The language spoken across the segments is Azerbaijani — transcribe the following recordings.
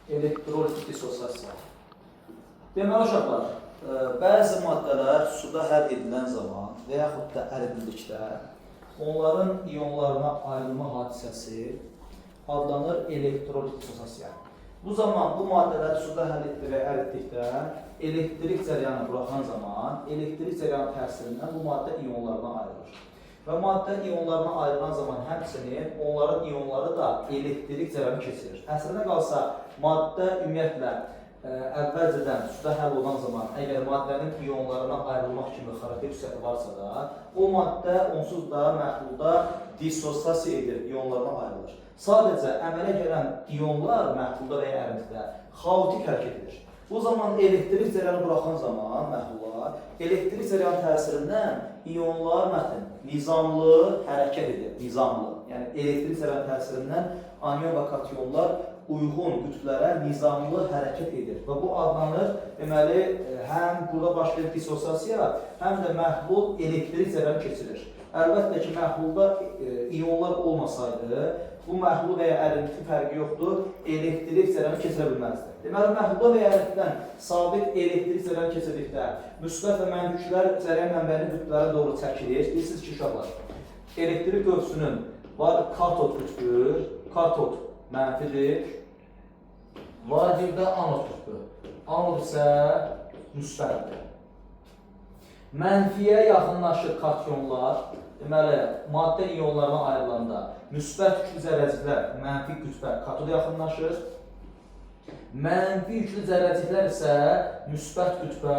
Elektrolitik dissosiasiya. Deməli uşaqlar, bəzi maddələr suda həll edilən zaman və yaxud da əridildikdə onların iyonlarına ayrılma hadisəsi adlanır elektrolitik dissosiasiya. Bu zaman bu maddələri suda həll etdi və əritdikdə elektrik cərəyanı buraxan zaman elektrik cərəyanı təsirindən bu maddə iyonlarına ayrılır. Və maddə iyonlarına ayrılan zaman həmçinin onların iyonları da elektrik cərəyanı keçirir. Əslinə qalsa maddə ümumiyyətlə əvvəlcədən suda həll olan zaman əgər maddənin iyonlarına ayrılmaq kimi xarakter xüsusiyyəti varsa da, o maddə onsuz da məhlulda dissosiasiya edir, iyonlarına ayrılır. Sadəcə əmələ gələn iyonlar məhlulda və ya ərintidə xaotik hərəkət edir. Bu zaman elektrik cərəyanı buraxan zaman məhlula elektrik cərəyanı təsirindən iyonlar mətn nizamlı hərəkət edir, nizamlı. Yəni elektrik cərəyanı təsirindən anion və kationlar uyğun qütblərə nizamlı hərəkət edir. Və bu adlanır, deməli, həm burada baş verir dissosiasiya, həm də məhlul elektrik cərəyanı keçirir. Əlbəttə ki, məhlulda iyonlar olmasaydı, bu məhlul və ya ərinti fərqi yoxdur, elektrik cərəyanı keçirə bilməzdi. Deməli, məhlulda və ya ərintidən sabit elektrik cərəyanı keçirdikdə müsbət və mənfi yüklər cərəyan mənbəyinin qütblərə doğru çəkilir. Bilirsiniz ki, uşaqlar, elektrik qövsünün var katod qütbü, katod mənfidir, var bir də anod qütbü. Anod isə müsbətdir. Mənfiyə yaxınlaşır kationlar, deməli, maddə iyonlarına ayrılanda müsbət yüklü zərrəciklər mənfi qütbə katoda yaxınlaşır. Mənfi yüklü zərrəciklər isə müsbət qütbə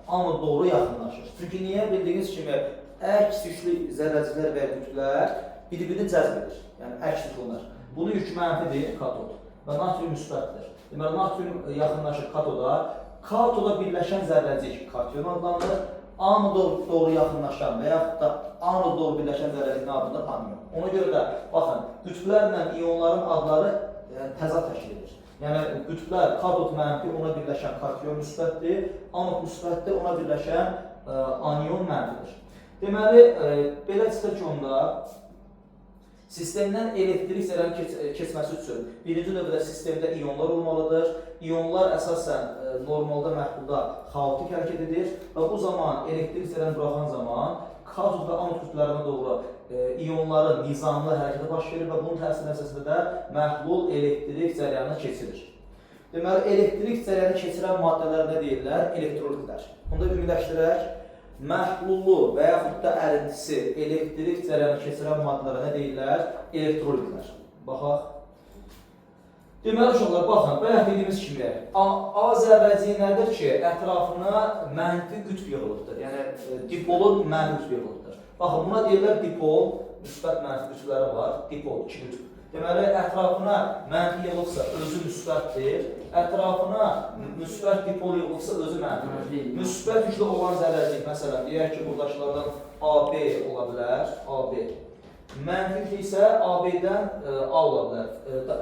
anod doğru yaxınlaşır. Çünki niyə? Bildiyiniz kimi əks yüklü zərrəciklər və qütblər bir-birini cəzb edir. Yəni əks yüklü onlar. Bunun yükü mənfidir, katod və natrium müsbətdir. Deməli, natrium yaxınlaşır katoda. Katoda birləşən zərrəcik kation adlanır. Anoda doğru yaxınlaşan və yaxud da anoda doğru birləşən zərrəcik nə adlanır? Anion. Ona görə də baxın, qütblərlə iyonların adları təzad təşkil edir. Yəni qütblər katod mənfi, ona birləşən kation müsbətdir, anod müsbətdir, ona birləşən anion mənfidir. Deməli, belə çıxır ki, onda sistemdən elektrik cərəyanı keçməsi üçün birinci növbədə sistemdə iyonlar olmalıdır. İyonlar əsasən normalda məhlulda xaotik hərəkət edir və bu zaman elektrik cərəyanı buraxan zaman katod və anod qütblərinə doğru iyonların nizamlı hərəkəti baş verir və bunun təsiri nəticəsində də məhlul elektrik cərəyanı keçirir. Deməli, elektrik cərəyanı keçirən maddələr nə deyirlər? Elektrolitlər. Onda ümumiləşdirək. Məhlulu və yaxud da ərintisi elektrik cərəyanı keçirən maddələrə nə deyirlər? Elektrolitlər. Baxaq. Deməli, uşaqlar, baxın, bayaq dediyimiz kimi A zərrəciyi nədir ki, ətrafına mənfi qütb yığılıbdır. Yəni, dipolun mənfi qütb yığılıbdır. Baxın, buna deyirlər dipol, müsbət mənfi qütbləri var, dipol, iki qütb. Deməli, ətrafına mənfi yığılıbsa özü müsbətdir, ətrafına müsbət dipol yığılıbsa özü mənfidir. Müsbət yüklü olan zərrəcik, məsələn, deyək ki, buradakılardan AB ola bilər, AB. Mənfi yüklü isə AB-dən A ola bilər,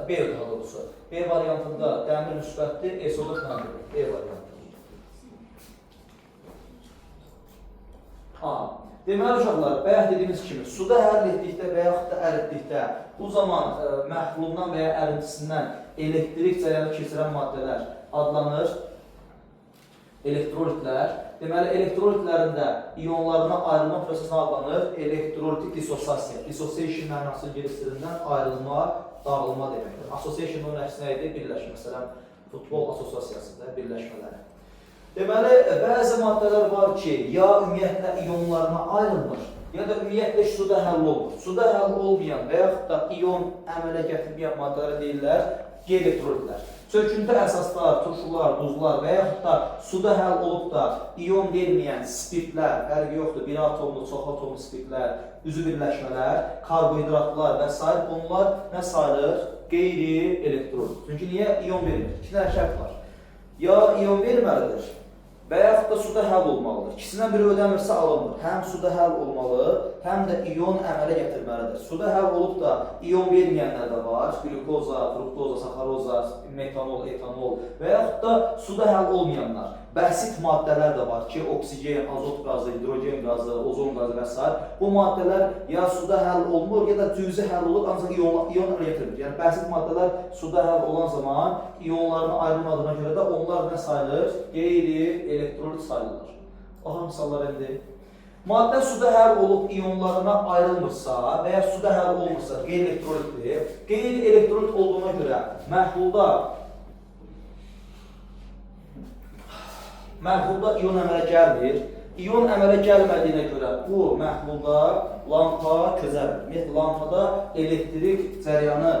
B daha doğrusu. B variantında dəmir müsbətdir, SO4 mənfidir, B variantı. A. Deməli, uşaqlar, bayaq dediyimiz kimi, suda həll etdikdə və yaxud da əritdikdə bu zaman məhlulundan və ya ərintisindən elektrik cərəyanı keçirən maddələr adlanır elektrolitlər. Deməli, elektrolitlərin də iyonlarına ayrılma prosesinə adlanır elektrolitik dissosiasiya. Dissociation mənası ingilis dilindən ayrılma, dağılma deməkdir. Association onun əksinə idi, birləşmə. Məsələn, futbol asosiasiyasında birləşmələri. Deməli, bəzi maddələr var ki, ya ümumiyyətlə iyonlarına ayrılmır, ya da ümumiyyətlə suda həll olmur. Suda həll olmayan və yaxud da iyon əmələ gətirməyən maddələrə deyirlər elektrolitlər. Çöküntü əsaslar, turşular, duzlar və yaxud da suda həll olub da iyon verməyən spirtlər, fərqi yoxdur, bir atomlu, çox atomlu spirtlər, üzü birləşmələr, karbohidratlar və s. bunlar nə sayılır? Qeyri-elektrolit. Çünki niyə? İyon vermir. İki dənə şərt var. Ya iyon verməlidir və yaxud da suda həll olmalıdır. İkisindən biri ödəmirsə alınmır. Həm suda həll olmalı, həm də iyon əmələ gətirməlidir. Suda həll olub da iyon verməyənlər də var. Qlükoza, fruktoza, saxaroza, metanol, etanol və yaxud da suda həll olmayanlar. Bəsit maddələr də var ki, oksigen, azot qazı, hidrogen qazı, ozon qazı və s. Bu maddələr ya suda həll olmur, ya da cüzi həll olur, ancaq iyon əmələ gətirmir. Yəni bəsit maddələr suda həll olan zaman iyonlarına ayrılmadığına görə də onlar nə sayılır? Qeyri-elektrolit sayılır. Aha, misallar indi. Maddə suda həll olub iyonlarına ayrılmırsa və ya suda həll olmursa qeyri-elektrolitdir. Qeyri-elektrolit olduğuna görə məhlulda iyon əmələ gəlmir. İyon əmələ gəlmədiyinə görə bu məhlulda lampa közərir. Ümumiyyətlə, lampada elektrik cəryanı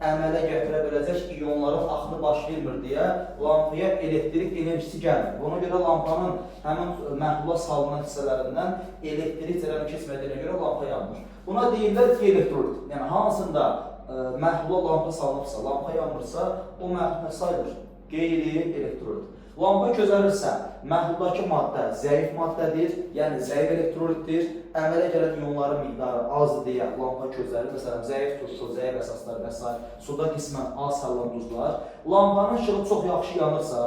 əmələ gətirə biləcək iyonların axını baş vermir deyə lampaya elektrik enerjisi gəlmir. Buna görə lampanın həmin məhlula salınan hissələrindən elektrik cəryanı keçmədiyinə görə lampa yanmır. Buna deyirlər ki, elektrolit. Yəni hansında məhlula lampa salınıbsa, lampa yanmırsa, o məhlul nə sayılır? Qeyri-elektrolit. Lampa közərirsə, məhluldakı maddə zəif maddədir, yəni zəif elektrolitdir. Əmələ gələn iyonların miqdarı azdır deyə lampa közərir. Məsələn, zəif turşu, zəif əsaslar və s. Suda qismən az həll olan duzlar. Lampanın işığı çox yaxşı yanırsa,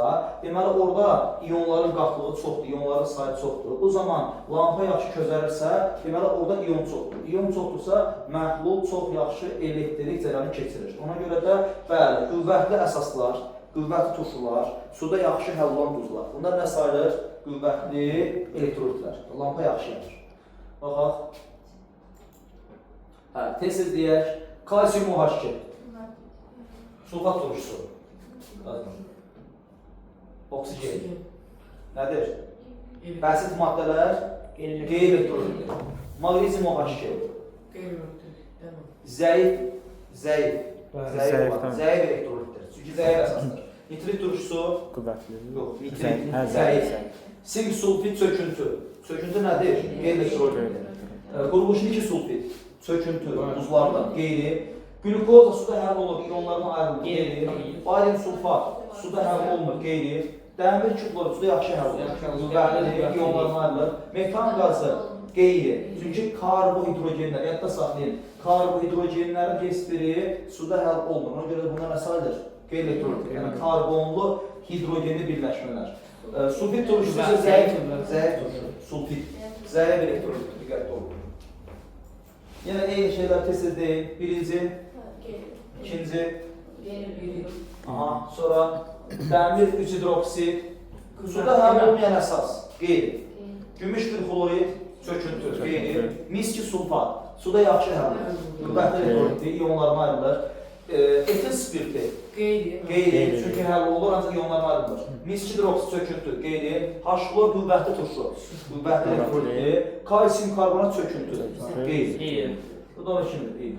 deməli orada iyonların qatlığı çoxdur, iyonların sayı çoxdur. Bu zaman lampa yaxşı közərirsə, deməli orada iyon çoxdur. İyon çoxdursa, məhlul çox yaxşı elektrik cəryanı keçirir. Ona görə də bəli, qüvvətli əsaslar, qüvvətli turşular, suda yaxşı həll olan duzlar. Bunlar nə sayılır? Qüvvətli elektrolitlər. Lampa yaxşı yanır. Baxaq. Hə, tez-tez deyək. Kalsium OH2. Sulfat turşusu. Oksigen. Nədir? Bəsit maddələr qeyri-elektrolitdir. Maqnezium OH2. Zəif, zəif, zəif olan, zəif elektrolitdir. Çünki zəif əsasdır. Nitrit turşusu Qüvvətli. yox, nitrit, zəif. Sink sulfit çöküntü. Çöküntü nədir? Qeyri-elektrolitdir. Qurğuşun 2 sulfit, çöküntü, duzlardan, qeyri. Qlükoza suda həll olur, iyonlarına ayrılmır, qeyri. Barium sulfat suda həll olmur, qeyri. Dəmir klorид suda yaxşı həll olur, qüvvətlidir, iyonlarına ayrılır. Metan qazı qeyri. Çünki karbohidrogenlər, yadda saxlayın, karbohidrogenlərin heç biri suda həll olmur. Ona görə bunlar nə sayılır? Qeyri-elektrolit. Yəni karbonlu hidrogenli birləşmələr. Sulfit turşusu isə zəif, zəif turşu, sulfit. Zəif elektrolit, diqqətli olun. Yenə eyni şeylər tez-tez deyin. Birinci, ikinci, aha, sonra dəmir 3 hidroksid, suda həll olmayan əsas, qeyri. Gümüş bir xlorid, çöküntü, qeyri. Miski sulfat, suda yaxşı həll olur. Qüvvətli elektrolitdir, iyonlarına ayrılır. Etil spirti, qeyri, çünki həll olur, ancaq iyonlarına ayrılır. Mis hidroksid çöküntü, qeyri. H-xlor qüvvətli turşu, qüvvətli elektrolitdir. Kalsium karbonat çöküntü, qeyri. Bu da onun kimidir, qeyri.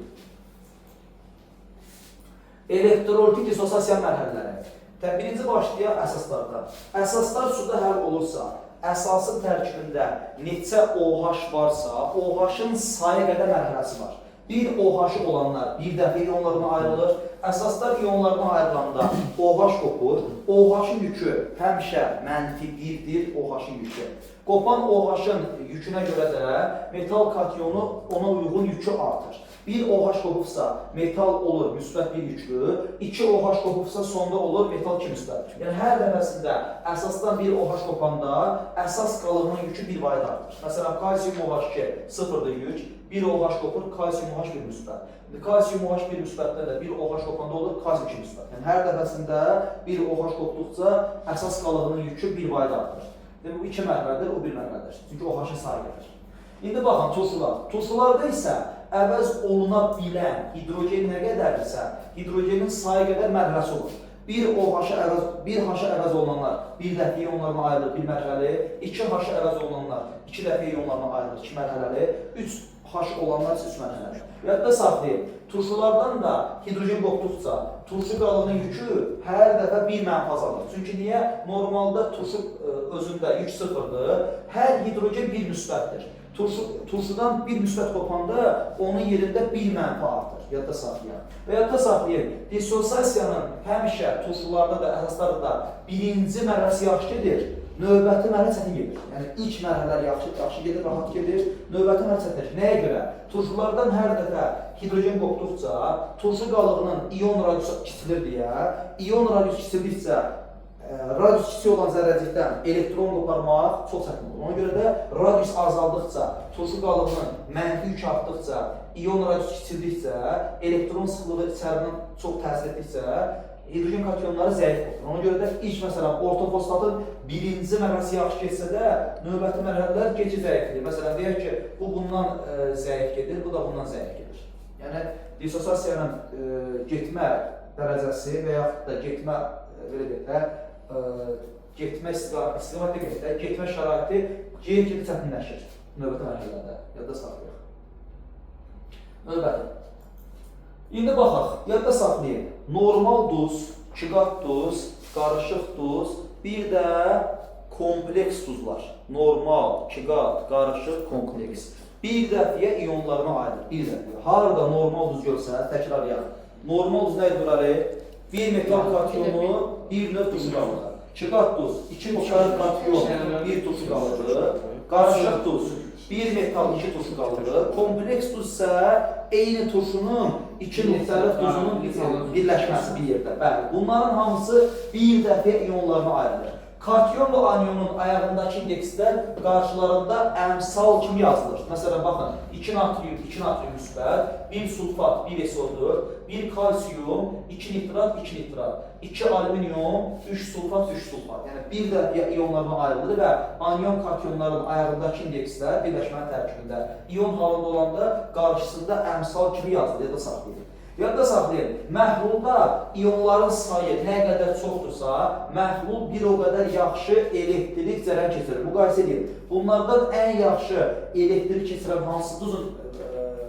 Elektrolitik disosiasiya mərhələləri. Birinci başlayaq əsaslardan. Əsaslar suda həll olursa, əsasın tərkibində neçə OH varsa, OH-ın sayı qədər mərhələsi var. Bir OH-ı olanlar bir dəfə iyonlarına ayrılır. Əsaslar iyonlarına ayrılanda OH qopur. OH-ın yükü həmişə mənfi 1-dir, OH-ın yükü. Qopan OH-ın yükünə görə də metal katyonu ona uyğun yükü artır. Bir OH qopubsa metal olur müsbət 1 yüklü, 2 OH qopubsa sonda olur metal 2 müsbət. Yəni hər dəfəsində əsasdan bir OH qopanda əsas qalığının yükü bir vahid artır. Məsələn, kalsium OH2 sıfırdır yük, 1 OH qopur, kalsium OH 1 müsbət. Kalsium OH 1 müsbətdə də 1 OH qopanda olur kalsium 2 müsbət. Yəni hər dəfəsində 1 OH qopduqca əsas qalığının yükü bir vahid artır. Demək bu 2 mərhələdir, o 1 mərhələdir. Çünki OH-ın sayı gəlir. İndi baxın turşular. Turşularda isə əvəz oluna bilən hidrogen nə qədərdirsə, hidrogenin sayı qədər mərhələsi olur. Bir OH-a əvəz, bir H-a əvəz olunanlar bir dəfə iyonlarına ayrılır, bir mərhələli. 2 H-a əvəz olunanlar 2 dəfə iyonlarına ayrılır, 2 mərhələli. 3 H olanlar isə 3 mərhələli. Yadda saxlayın. Turşulardan da hidrogen qopduqca turşu qalığının yükü hər dəfə bir mənfi azalır. Çünki niyə? Normalda turşu özündə yük sıfırdır. Hər hidrogen bir müsbətdir. Turşudan bir müsbət qopanda onun yerində bir mənfi artır. Yadda saxlayın. Və yadda saxlayın. Disosiasiyanın həmişə turşularda da, əsaslarda da birinci mərhələsi yaxşı gedir. Növbəti mərhələ çətin gedir. Yəni ilk mərhələlər yaxşı gedir, rahat gedir. Növbəti mərhələ çətindir. Nəyə görə? Turşulardan hər dəfə hidrogen qopduqca turşu qalığının ion radiusu kiçilir deyə, ion radiusu kiçildikcə Radius kiçik olan zərrəcikdən elektron qoparmaq çox çətin olur. Ona görə də radius azaldıqca, turşu qalığının mənfi yükü artdıqca, ion radius kiçildikcə, elektron sıxlığı içərindən çox təsir etdikcə hidrogen kationları zəif qopur. Ona görə də ilk məsələn ortofosfatın birinci mərhələsi yaxşı getsə də növbəti mərhələlər gec zəifləyir. Məsələn deyək ki, bu bundan zəif gedir, bu da bundan zəif gedir. Yəni dissosiasiyanın getmə dərəcəsi və yaxud da getmə belə deyək də getmə istiqamət deməyək də, getmə şəraiti ged-gedə çətinləşir növbəti mərhələlərdə. Yadda saxlayaq. Növbəti. İndi baxaq, yadda saxlayın. Normal duz, ikiqat duz, qarışıq duz, bir də kompleks duzlar. Normal, ikiqat, qarışıq, kompleks. Bir dəfəyə ionlarına ayrılır. Bir dəfəyə. Harada normal duz görsəniz, təkrarlayaq. Normal duz nə idi bunları? Bir metal katyonu, bir növ turşu qalığı. İkiqat duz, iki metal katyon, bir turşu qalığı. Qarışıq duz, bir metal, iki turşu qalığı. Kompleks duz isə eyni turşunun iki müxtəlif duzunun birləşməsi bir yerdə. Bəli, bunların hamısı bir dəfəyə ionlarına ayrılır. Katyon və anionun ayağındakı indekslər qarşılarında əmsal kimi yazılır. Məsələn, baxın, 2 natrium, 2 natrium müsbət, 1 sulfat, 1 SO4, 1 kalsium, 2 nitrat, 2 nitrat, 2 alüminium, 3 sulfat, 3 sulfat. Yəni bir dəfəyə ionlarına ayrılır və anion katyonların ayağındakı indekslər birləşmənin tərkibində ion halında olanda qarşısında əmsal kimi yazılır, yadda saxlayın. Yadda saxlayın, məhlulda ionların sayı nə qədər çoxdursa, məhlul bir o qədər yaxşı elektrik cərəyan keçirir. Müqayisə edin. Bunlardan ən yaxşı elektrik keçirən hansı duzun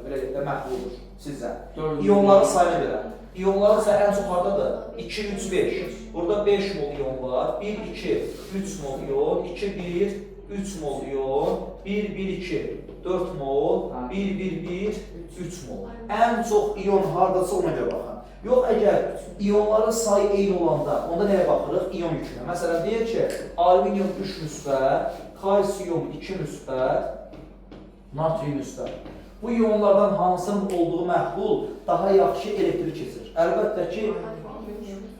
belə deyək də məhluldur sizcə? İonların sayına görə. İonların sayı ən çox hardadır? 2, 3, 5. Burada 5 mol ion var. 1, 2, 3 mol ion. 2, 1, 3 mol ion. 1, 1, 2, 4 mol. 1, 1, 1, 3 mol. Ən çox ion hardasa ona görə baxın. Yox, əgər ionların sayı eyni olanda, onda nəyə baxırıq? İon yükünə. Məsələn, deyək ki, alüminium 3 müsbət, kalsium 2 müsbət, natrium müsbət. Bu ionlardan hansının olduğu məhlul daha yaxşı elektrik keçirir? Əlbəttə ki,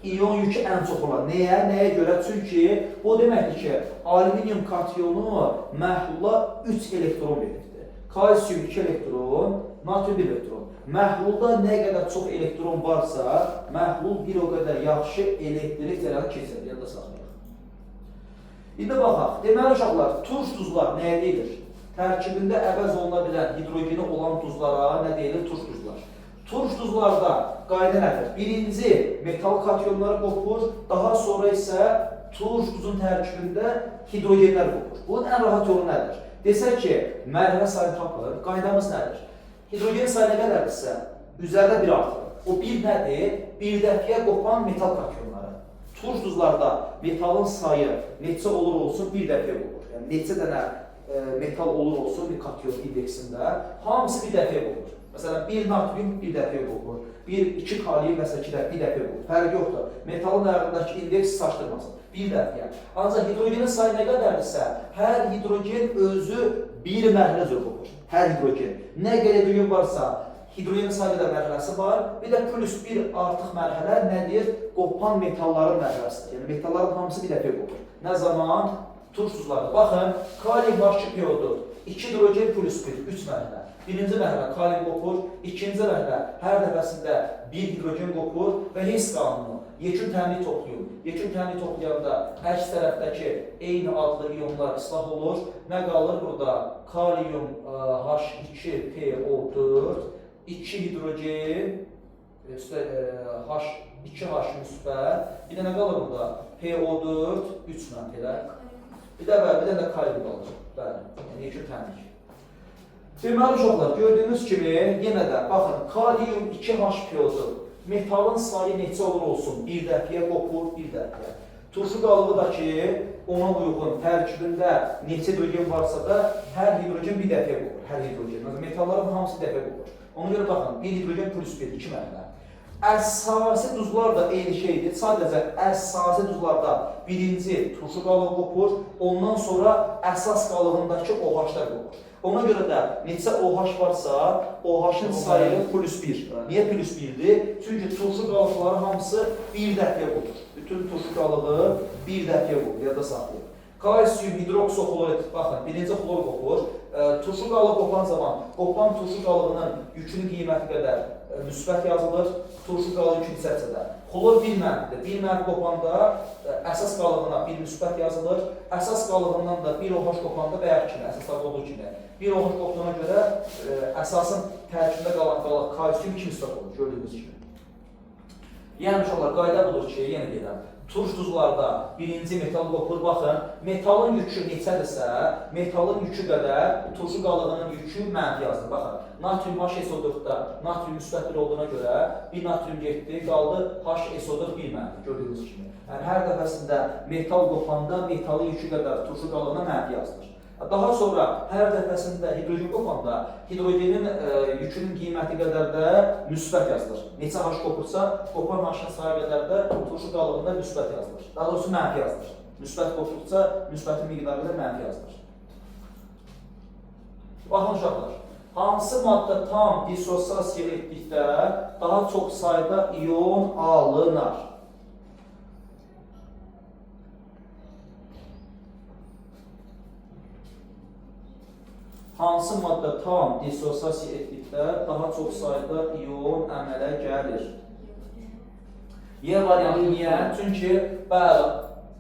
ion yükü ən çox olan. Nəyə? Nəyə görə? Çünki o deməkdir ki, alüminium katyonu məhlula 3 elektron verirdi. Kalsium 2 elektron, natrium 1 elektron. Məhlulda nə qədər çox elektron varsa, məhlul bir o qədər yaxşı elektrik cərəyanı keçirir. Yadda saxlayaq. İndi baxaq. Deməli uşaqlar, turş duzlar nəyə deyilir? Tərkibində əvəz oluna bilən hidrogeni olan duzlara nə deyilir? Turş duzlar. Turş duzlarda qayda nədir? Birinci metal katyonları qopur, daha sonra isə turş duzun tərkibində hidrogenlər qopur. Bunun ən rahat yolu nədir? Desək ki, mərhələ sayını tapır, qaydamız nədir? Hidrogen sayı nə qədərdirsə, üzərində bir artırır. O bir nədir? Bir dəfəyə qopan metal katyonları. Turş duzlarda metalın sayı neçə olur olsun bir dəfəyə qopur. Yəni neçə dənə metal olur olsun bir katyon indeksində, hamısı bir dəfəyə qopur. Məsələn, bir natrium bir dəfəyə qopur, bir iki kalium məsələn iki dəfə bir dəfəyə qopur. Fərqi yoxdur. Metalın ayağındakı indeks saçdırmasın. Bir dəfəyə. Ancaq hidrogenin sayı nə qədərdirsə, hər hidrogen özü bir mərhələ üzrə qopur. Hər hidrogen. Nə qədər hidrogen varsa, hidrogenin sayı qədər mərhələsi var. Bir də plus bir artıq mərhələ nədir? Qopan metalların mərhələsidir. Yəni metalların hamısı bir dəfəyə qopur. Nə zaman? Turş duzlarda. Baxın, kalium H2PO4, 2 hidrogen plus 1, 3 mərhələ. Birinci mərhələ kalium qopur, ikinci mərhələ hər dəfəsində bir hidrogen qopur və Hess qanunu. Yekun tənlik toplayın. Yekun tənlik toplayanda əks tərəfdəki eyni adlı ionlar islah olur. Nə qalır burada? Kalium H2PO4, 2 hidrogen, üstə, H, 2H müsbət, bir də nə qalır burada? PO4, 3 mənfi elə. Bir də bəli, bir də kalium qalır. Bəli, yəni yekun tənlik. Deməli uşaqlar, gördüyünüz kimi yenə də baxın, kalium 2HPO4 metalın sayı neçə olur olsun, bir dəfəyə qopur, bir dəfəyə. Turşu qalığı da ki, ona uyğun tərkibində neçə hidrogen varsa da hər hidrogen bir dəfəyə qopur, hər hidrogen. Məsələn, metalların hamısı bir dəfəyə qopur. Ona görə baxın, bir hidrogen plus 1, 2 mərhələ. Əsasi duzlar da eyni şeydir. Sadəcə əsasi duzlarda birinci turşu qalığı qopur, ondan sonra əsas qalığındakı OH-lar qopur. Ona görə də neçə OH varsa, OH-ın sayı plus 1. Niyə plus 1-dir? Çünki turşu qalıqları hamısı bir dəfəyə qopur. Bütün turşu qalığı bir dəfəyə qopur, yadda saxlayın. Kalsium hidroksoxlorid, baxın, birinci xlor qopur. Turşu qalığı qopan zaman, qopan turşu qalığının yükünün qiyməti qədər müsbət yazılır, turşu qalığı yükünü hissəsə də. Xlor 1 mənfidir. 1 mənfi qopanda əsas qalığına 1 müsbət yazılır. Əsas qalığından da 1 OH qopanda bayaq kimi, əsaslarda olduğu kimi. 1 OH qopduğuna görə əsasın tərkibində qalan qalıq kalsium 2 müsbət olur, gördüyünüz kimi. Yəni uşaqlar, qayda budur ki, yenə deyirəm, turş duzlarda birinci metal qopur, baxın, metalın yükü neçədirsə, metalın yükü qədər turşu qalığının yükü mənfi yazılır. Baxın, natrium HSO4-də natrium müsbət 1 olduğuna görə bir natrium getdi, qaldı HSO4 1 mənfi, gördüyünüz kimi. Yəni, hər dəfəsində metal qopanda metalın yükü qədər turşu qalığına mənfi yazılır. Daha sonra hər dəfəsində hidrogen qopanda hidrogenin yükünün qiyməti qədər də müsbət yazılır. Neçə H qopursa, qopan H-ın sayı qədər də turşu qalığında müsbət yazılır. Daha doğrusu mənfi yazılır. Müsbət qopursa, müsbətin miqdarı da mənfi yazılır. Baxın uşaqlar, hansı maddə tam dissosiasiya etdikdə daha çox sayda ion alınar? Hansı maddə tam dissosiasiya etdikdə daha çox sayda ion əmələ gəlir? Y variantı niyə? Çünki bəli,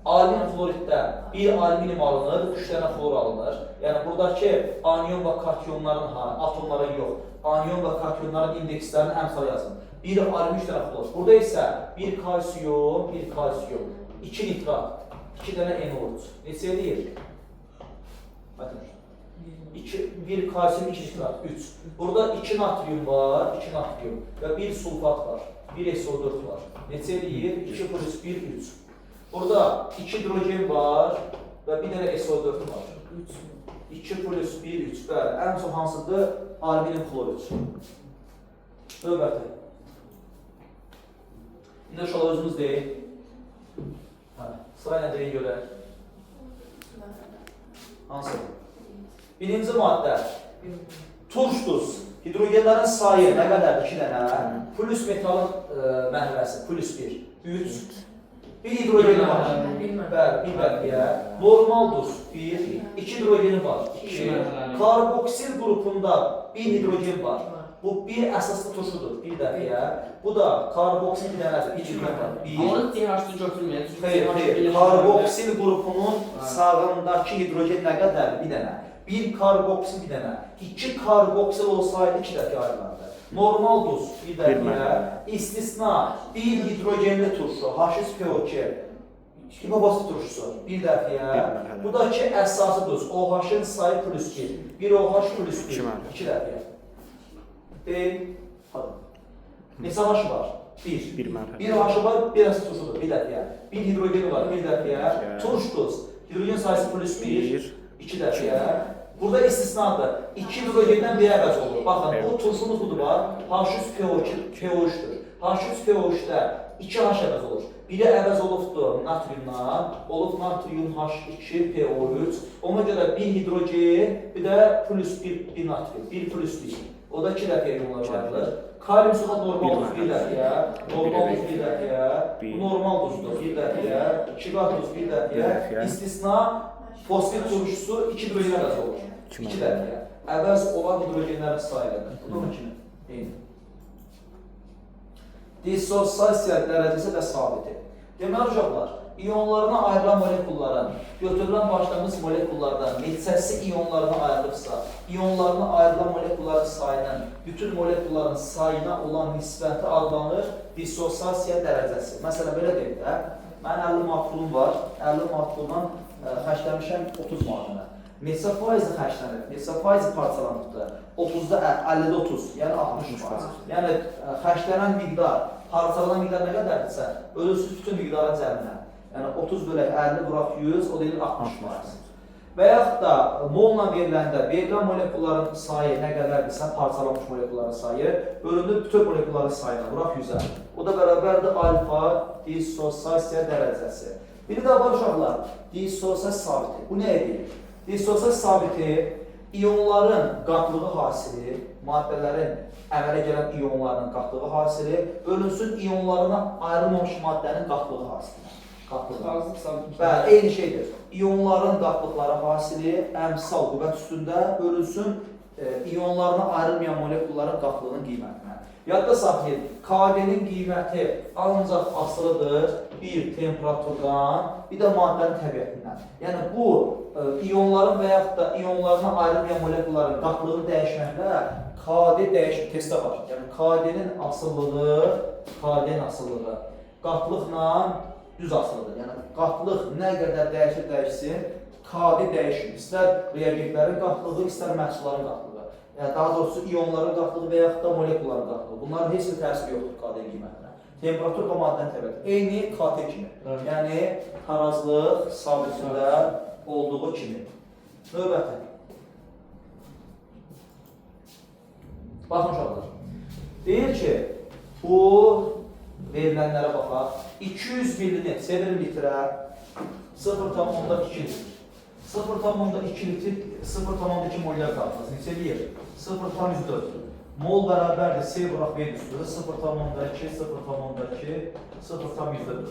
alüminium xloriddə bir alüminium alınır, 3 dənə xlor alınır. Yəni buradakı anion və kationların, atomların yox, anion və kationların indekslərini əmsal yazın. Bir alüminium, 3 dənə xlor. Burada isə bir kalsium, bir kalsium, 2 nitrat, 2 dənə NO3. Neçə eləyir? Bakın. 2, 1 kalsium, 2 nitrat, 3. Burada 2 natrium var, 2 natrium və 1 sulfat var, 1 SO4 var. Neçə eləyir? 2 plus 1, 3. Burada 2 hidrogen var və bir dənə SO4 var. 2 plus 1, 3. Bəli, ən çox hansıdır? Alüminium xlorid. Növbəti. İndi uşaqlar özünüz deyin. Hə, sırayla deyin görək. Hansı? Birinci maddə. Turş duz. Hidrogenlərin sayı nə qədərdir? 2 dənə. Plus metalın məhvəsi. Plus 1. 3. Bir hidrogeni var. Bəli, bir dəqiqəyə. Normal duz 1. 2 hidrogeni var. 2. Karboksil qrupunda 1 hidrogen var. Bu bir əsaslı turşudur. Bir dəqiqəyə. Bu da karboksil bir dənədir. 1 hidrogen var. 1. Amma onu CH-ı götürməyin. Xeyr, xeyr. Karboksil qrupunun sağındakı hidrogen nə qədərdir? Bir dənə. Bir karboksil bir dənə. 2 karboksil olsaydı 2 dəfə ayrılardı. Normal duz bir dəfəyə. İstisna bir hidrogenli turşu H3PO2. Hipofosit turşusu bir dəfəyə. Bu da ki əsası duz. OH-ın sayı plus 2. Bir OH plus 1. 2 dəfəyə. Deyil. Hadi. Neçə H var? 1. Bir H var, bir əsas turşudur, bir dəfəyə. Bir hidrogeni var, bir dəfəyə. Turş duz. Hidrogen sayısı plus 1, 2 dəfəyə. Burada istisnadır. 2 hidrogenden biri əvəz olur. Baxın, bu turşumuz budur bax. H3PO2, PO3-dür. H3PO3-də 2 H əvəz olur. Biri əvəz olubdur natriumdan, olub natrium H2PO3. Ona görə bir hidrogen, bir də plus 1 natrium, 1 plus 1. O da 2 dəfəyə ionlar ayrılır. Kalium sulfat normal duz bir dəfəyə, normal duz bir dəfəyə, bu normal duzdur bir dəfəyə, 2 qat duz bir dəfəyə. İstisna fosfit turşusu 2 hidrogen əvəz olur. 2 dəfəyə. Əvəz olan hidrogenlərin sayı qədər. Bu da onun kimi. Eyni. Dissosiasiya dərəcəsi və sabiti. Deməli uşaqlar, ionlarına ayrılan molekulların, götürülən başlanğıc molekullardan neçəsi ionlarına ayrılıbsa, ionlarına ayrılan molekulların sayının bütün molekulların sayına olan nisbəti adlanır dissosiasiya dərəcəsi. Məsələn, belə deyim də, mənim 50 manat pulum var, 50 manat puldan xərcləmişəm 30 manatını. Neçə faizi xərclənib, neçə faizi parçalanıbdır? 30-da 50-də 30, yəni 60%. Yəni xərclənən miqdar, parçalanan miqdar nə qədərdirsə, bölürsünüz bütün miqdarın cəminə. Yəni 30 bölək 50 vuraq 100, o deyir 60%. Və yaxud da molla veriləndə verilən molekulların sayı nə qədərdirsə, parçalanmış molekulların sayı bölünür bütün molekulların sayına, vuraq 100-ə. O da bərabərdir alfa dissosiasiya dərəcəsi. Biri də var uşaqlar, dissosiasiya sabiti. Bu nə edir? Dissosiasiya sabiti İyonların qatlığı hasili, maddələrin əmələ gələn iyonlarının qatlığı hasili bölünsün iyonlarına ayrılmamış maddənin qatlığı hasilinə. Qatlığı. Bəli, eyni şeydir. İyonların qatlıqları hasili əmsal qüvvət üstündə bölünsün iyonlarına ayrılmayan molekulların qatlığının qiymətinə. Yadda saxlayın, KD-nin qiyməti ancaq asılıdır bir temperaturdan, bir də maddənin təbiətindən. Yəni bu iyonların və yaxud da iyonlarına ayrılmayan molekulların qatlığını dəyişməklə KD dəyişir, testə var. Yəni KD-nin asılılığı, qatlıqla düz asılıdır. Yəni qatlıq nə qədər dəyişir dəyişsin, KD dəyişmir. İstər reagentlərin qatlığı, istər məhsulların qatlığı. Yəni daha doğrusu iyonların qatlığı və yaxud da molekulların qatlığı. Bunların heç bir təsiri yoxdur KD qiymətinə. Temperatur və maddənin təbiəti. Eyni KT kimi. Evet. Yəni tarazlıq sabitində olduğu kimi. Növbəti. Baxın uşaqlar. Deyir ki, bu verilənlərə baxaq. 200 millini çevirin litrə 0,2 litr. 0,2 litr, 0,2 mollar qatılır. Neçə eləyir? 0,4. Mol bərabərdir C vuraq V üstü. 0,2, 0,2, 0,4.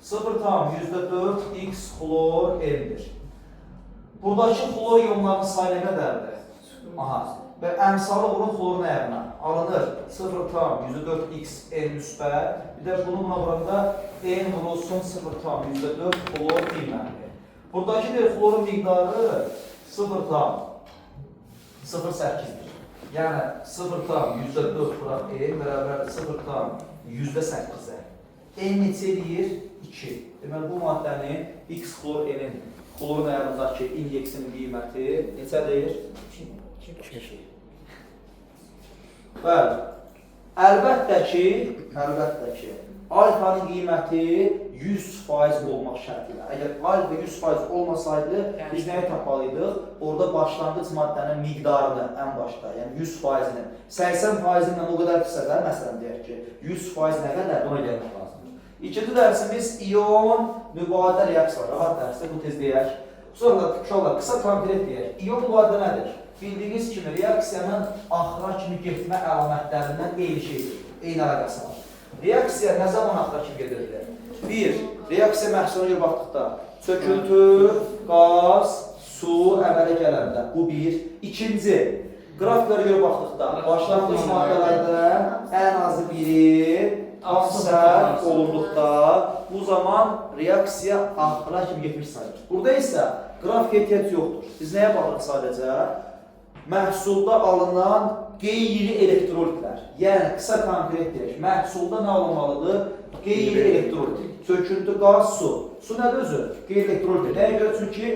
0,4 X xlor N-dir. Buradakı xlor iyonlarının sayı nə qədərdir? Aha. Və əmsalı vurun xlorun ayağına. Alınır 0,4 X N müsbət. Bir də bunu buna vuranda N vurulsun 0,4 xlor I mənfi. Buradakı bir xlorun miqdarı 0,08-dir. Yəni 0,4 vuraq N bərabərdir 0,8-ə. N neçə eləyir? 2. Deməli bu maddənin X xlor N-in xlorun ayağındakı indeksinin qiyməti neçədir? 2. Bəli. Əlbəttə ki, alfanın qiyməti 100% olmaq şərti ilə. Əgər alfa 100% olmasaydı, biz nəyi tapmalıydıq? Orada başlanğıc maddənin miqdarını ən başda, yəni 100%-nin, 80%-lə o qədər pisə də, məsələn deyək ki, 100% nə qədər, buna gəlmək lazımdır. İkinci dərsimiz iyon mübadilə reaksiyaları. Rahat dərsdir, bu tez deyək. Sonra uşaqlar, qısa konkret deyək. İyon mübadilə nədir? Bildiyiniz kimi reaksiyanın axıra kimi getmə əlamətlərindən eyni şeydir, eyni əlaqəsi var. Reaksiya nə zaman axıra kimi gedirdi? Bir, reaksiya məhsuluna görə baxdıqda çöküntü, qaz, su əmələ gələndə. Bu bir. İkinci, qrafiklərə görə baxdıqda başlanğıc maddələrdən ən azı biri tam sərf olunduqda bu zaman reaksiya axıra kimi getmiş sayılır. Burada isə qrafik ehtiyac yoxdur. Biz nəyə baxırıq sadəcə? Məhsulda alınan qeyri-elektrolitlər. Yəni qısa konkret deyək, məhsulda nə alınmalıdır? Qeyri-elektrolit. Çöküntü, qaz, su. Su nədir özü? Qeyri-elektrolitdir. Nəyə görə? Çünki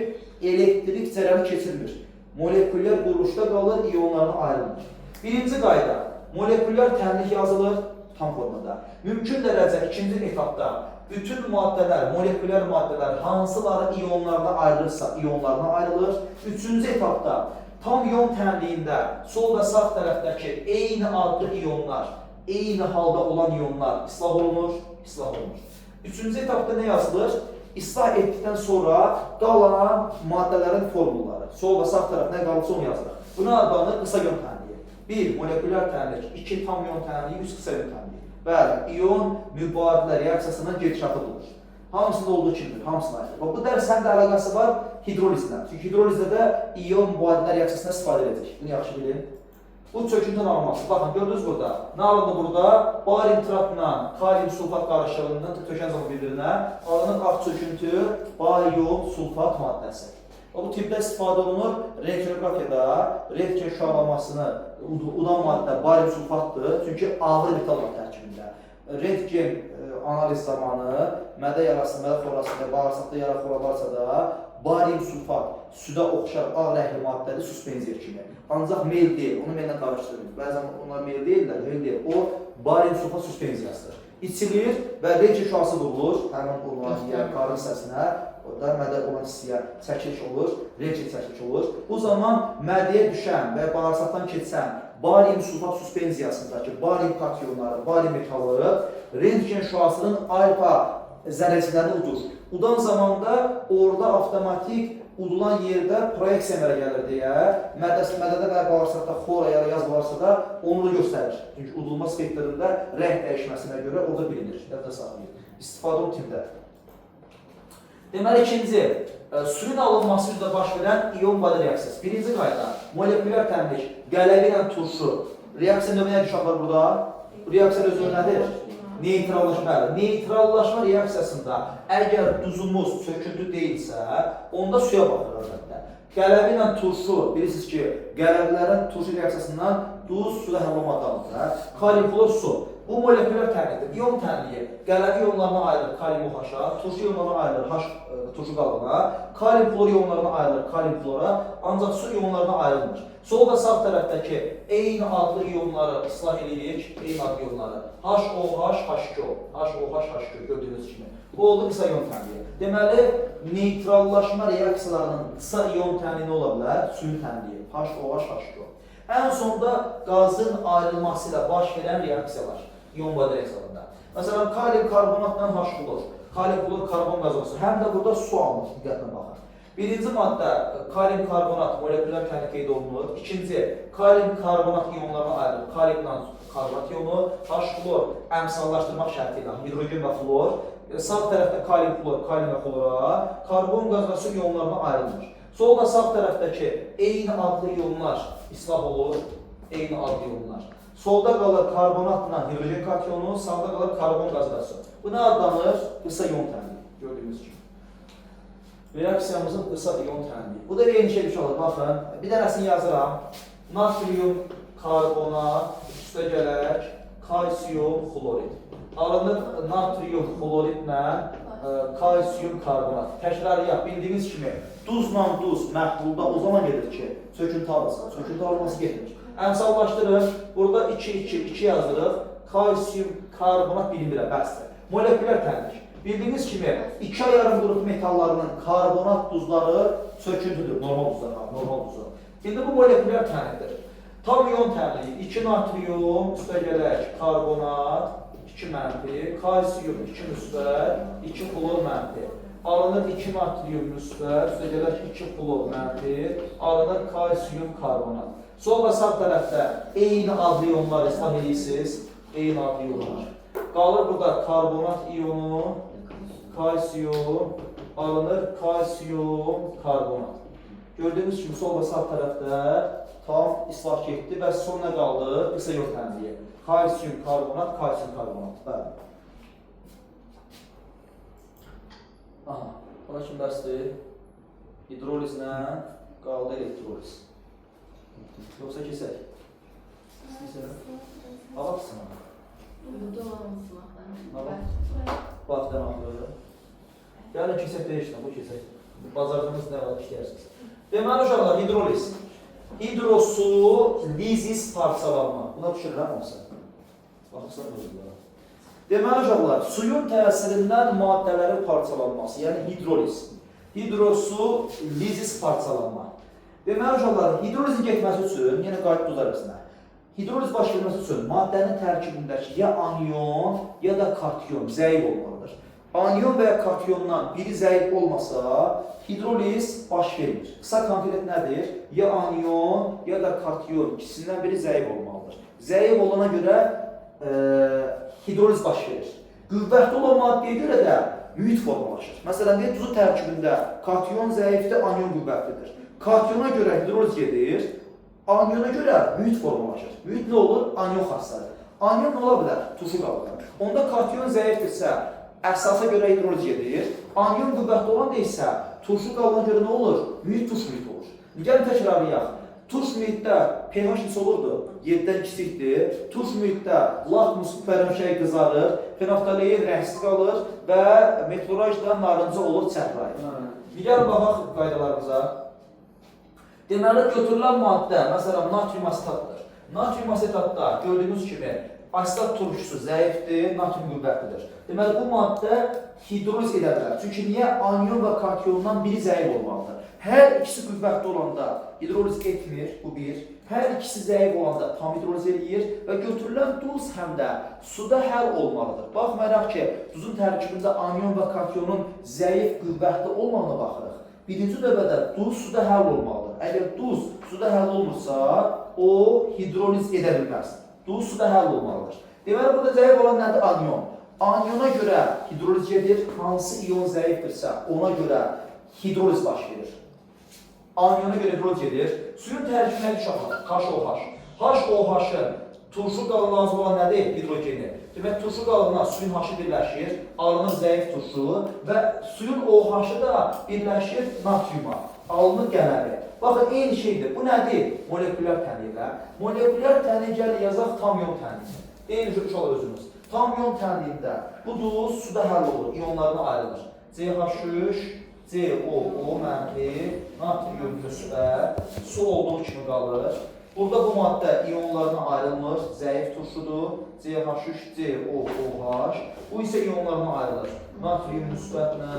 elektrik cərəyanı keçirmir. Molekulyar quruluşda qalır, iyonlarına ayrılmır. Birinci qayda, molekulyar tənlik yazılır tam formada. Mümkün dərəcə ikinci etapda bütün maddələr, molekulyar maddələr hansıları iyonlarına ayrılırsa, iyonlarına ayrılır. Üçüncü etapda tam iyon tənliyində sol və sağ tərəfdəki eyni adlı iyonlar, eyni halda olan iyonlar islah olunur, islah olunur. Üçüncü etapda nə yazılır? İslah etdikdən sonra qalan maddələrin formulları. Sol və sağ tərəf nə qalırsa onu yazırıq. Buna adlanır qısa iyon tənliyi. 1. Molekulyar tənlik, 2. Tam iyon tənliyi, 3. Qısa iyon tənliyi. Bəli, iyon mübadilə reaksiyasının gedişatı budur. Hamısında olduğu kimidir, hamısına aiddir. Bax, bu dərs həm də əlaqəsi var hidrolizlə. Çünki hidrolizdə də iyon mübadilə reaksiyasına istifadə edəcək. Bunu yaxşı bilin. Bu çöküntünün alınması. Baxın, gördünüz burada. Nə alındı burada? Barium nitratla kalium sulfat qarışığından tökən zaman bir-birinə alınır ağ çöküntü, barium sulfat maddəsi. Bu tipdə istifadə olunur rentgenoqrafiyada, rentgen şüalamasını udan maddə barium sulfatdır. Çünki ağır metal var tərkibində. Rentgen analiz zamanı mədə yarası, mədə xorasında, bağırsaqda yara xora varsa da barium sulfat südə oxşar ağ rəngli maddədir, suspenziya kimi. Ancaq mel deyil, onu mellə qarışdırılır. Bəzən onlar mel deyirlər, mel deyil. O barium sulfat suspenziyasıdır. İçilir və rentgen şüası vurulur həmin olan yer, qarın hissəsinə, orada mədə olan hissəyə çəkiliş olur, rentgen çəkiliş olur. Bu zaman mədəyə düşən və bağırsaqdan keçən barium sulfat suspenziyasındakı barium katyonları, barium metalı rentgen şüasının alfa zərrəciklərini udur. Udan zamanda orada avtomatik Udulan yerdə proyeksiya əmələ gəlir deyə, mədədə və bağırsaqda xora ya yaz varsa da onu da göstərir. Çünki udulma spektrində rəng dəyişməsinə görə orada bilinir. Yadda saxlayın. İstifadə olun timdə. Deməli, ikinci, suyun alınması üzrə baş verən ion bada reaksiyası. Birinci qayda, molekulyar təmlik, qələvi ilə turşu. Reaksiya növü nədir uşaqlar burada? Reaksiya özü nədir? Neytrallaşma. Neytrallaşma reaksiyasında əgər duzumuz çöküntü deyilsə, onda suya baxır əlbəttə. Qələvi ilə turşu, bilirsiniz ki, qələvilərin turşu reaksiyasından duz suda həll olma adlanır. Kalium xlor su. Bu molekulyar təmlikdir. İon təmliyi qələvi ionlarına ayrılır kalium OH-a, turşu ionlarına ayrılır H turşu qalığına, kalium xlor ionlarına ayrılır kalium xlora, ancaq su ionlarına ayrılmır. Sol və sağ tərəfdəki eyni adlı ionları islah edirik, eyni adlı ionları. HOH, H2O, HOH, H2O gördüyünüz kimi. Bu oldu qısa ion təmliyi. Deməli, neytrallaşma reaksiyalarının qısa ion təmliyi nə ola bilər? Suyun təmliyi. HOH, H2O. Ən sonda qazın ayrılması ilə baş verən reaksiyalar ion bada reaksiyalarında. Məsələn, kalium karbonatla H xlor, kalium xlor karbon qazı olsun. Həm də burada su alınır, diqqətlə baxın. Birinci maddə kalium karbonat molekulyar təmlik qeyd olunur. İkinci, kalium karbonat ionlarına ayrılır. Kaliumla karbonat ionu, H xlor əmsallaşdırmaq şərti ilə hidrogen və xlor. Sağ tərəfdə kalium xlor, kalium və xlora, karbon qaz və su ionlarına ayrılır. Sol və sağ tərəfdəki eyni adlı ionlar islah olur, eyni adlı ionlar. Solda qalır karbonatla hidrogen katyonu, sağda qalır karbon qazı və su. Bu nə adlanır? Qısa ion təmliyi, gördüyünüz kimi. Reaksiyamızın qısa ion təmliyi. Bu da eyni şey uşaqlar, baxın. Bir dənəsini yazıram. Natrium karbonat üstə gələk kalsium xlorid. Alınır natrium xloridlə kalsium karbonat. Təkrarlayaq, bildiyiniz kimi duzla duz məhlulda o zaman gedir ki, çöküntü alınsın. Çöküntü alınması getmir. Əmsallaşdırın. Burada 2, 2, 2 yazırıq. Kalsium karbonat bilinmirə, bəsdir. Molekulyar təmlik. Bildiyiniz kimi 2,5 qrup metallarının karbonat duzları çöküntüdür. Normal duzlar, normal duzu. İndi bu molekulyar təmlikdir. Tam ion təmliyi 2 natrium üstə gələk karbonat 2 mənfi, kalsium 2 müsbət, 2 xlor mənfi. Alınır 2 natrium müsbət, üstə gələk 2 xlor mənfi, alınır kalsium karbonat. Sol və sağ tərəfdə eyni adlı ionlar islah edirsiniz, eyni adlı ionlar. Qalır burada karbonat ionu, kalsium, alınır kalsium karbonat. Gördüyünüz kimi sol və sağ tərəfdə tam islah getdi və son nə qaldı? Qısa ion təmliyi. Kalsium karbonat, kalsium karbonat. Bəli. Aha, buna kimi bəsdir? Hidrolizlə qaldı elektroliz. Yoxsa keçək? İstəyirsən? Alaqsın. Burada olan sınavlar. Bax, axırı. Gəlin keçək deyişlə, bu keçək. Bacardığınız nə var işləyərsiniz. Deməli uşaqlar, hidroliz. Hidrosu, lizis parçalanma. Buna düşürürəm olsa. Baxırsan özünə. Deməli uşaqlar, suyun təsirindən maddələrin parçalanması, yəni hidroliz. Hidrosu, lizis parçalanma. Deməli uşaqlar, hidrolizin getməsi üçün, yenə qayıt duz arasına. Hidroliz baş verməsi üçün maddənin tərkibindəki ya anion, ya da kation zəif olmalıdır. Anion və ya kationdan biri zəif olmasa, hidroliz baş vermir. Qısa konkret nədir? Ya anion, ya da kation, ikisindən biri zəif olmalıdır. Zəif olana görə hidroliz baş verir. Qüvvətli olan maddəyə görə də mühit formalaşır. Məsələn, deyək, duzun tərkibində kation zəifdir, anion qüvvətlidir. Kationa görə hidroliz gedir, aniona görə mühit formalaşır. Mühit nə olur? Anion xassları. Anion nə ola bilər? Turşu qalığı. Onda kation zəifdirsə, əsasa görə hidroliz gedir. Anion qüvvətli olan da isə turşu qalığına görə nə olur? Mühit turş mühit olur. Gəlin təkrarlayaq. Turş mühitdə pH neçə olurdu? 7-dən kiçikdir. Turş mühitdə lakmus bənövşəyi qızarır, fenoftalein rəngsiz qalır və metloraj da narıncı olur çəhrayı. Gəlin baxaq qaydalarımıza. Deməli, götürülən maddə, məsələn, natrium asetatdır. Natrium asetatda gördüyünüz kimi asetat turşusu zəifdir, natrium qüvvətlidir. Deməli, bu maddə hidroliz edə bilər. Çünki niyə? Anion və kationdan biri zəif olmalıdır. Hər ikisi qüvvətli olanda hidroliz etmir, bu bir. Hər ikisi zəif olanda tam hidroliz eləyir və götürülən duz həm də suda həll olmalıdır. Baxmayaraq ki, duzun tərkibində anion və kationun zəif, qüvvətli olmağına baxırıq. Birinci növbədə duz suda həll olmalıdır. Əgər duz suda həll olmursa, o hidroliz edə bilməz. Duz suda həll olmalıdır. Deməli, burada zəif olan nədir? Anion. Aniona görə hidroliz gedir. Hansı ion zəifdirsə, ona görə hidroliz baş verir. Aniona görə hidroliz gedir. Suyun tərkibinə uşaqlar? HOH. HOH-ın turşu qalığına lazım olan nədir? Hidrogeni. Demək, turşu qalığına suyun H-ı birləşir, alınır zəif turşu və suyun OH-ı da birləşir natriuma, alınır qələvi. Baxın, eyni şeydir. Bu nədir? Molekulyar tənliklə. Molekulyar tənlik gəlir, yazaq tam ion tənliyi. Eyni şey uşaqlar özünüz. Tam ion tənliyində bu duz suda həll olur, ionlarına ayrılır. CH3, COO mənfi, natrium müsbət, su olduğu kimi qalır. Burada bu maddə ionlarına ayrılmır, zəif turşudur. CH3COOH. Bu isə ionlarına ayrılır. Natrium müsbətlə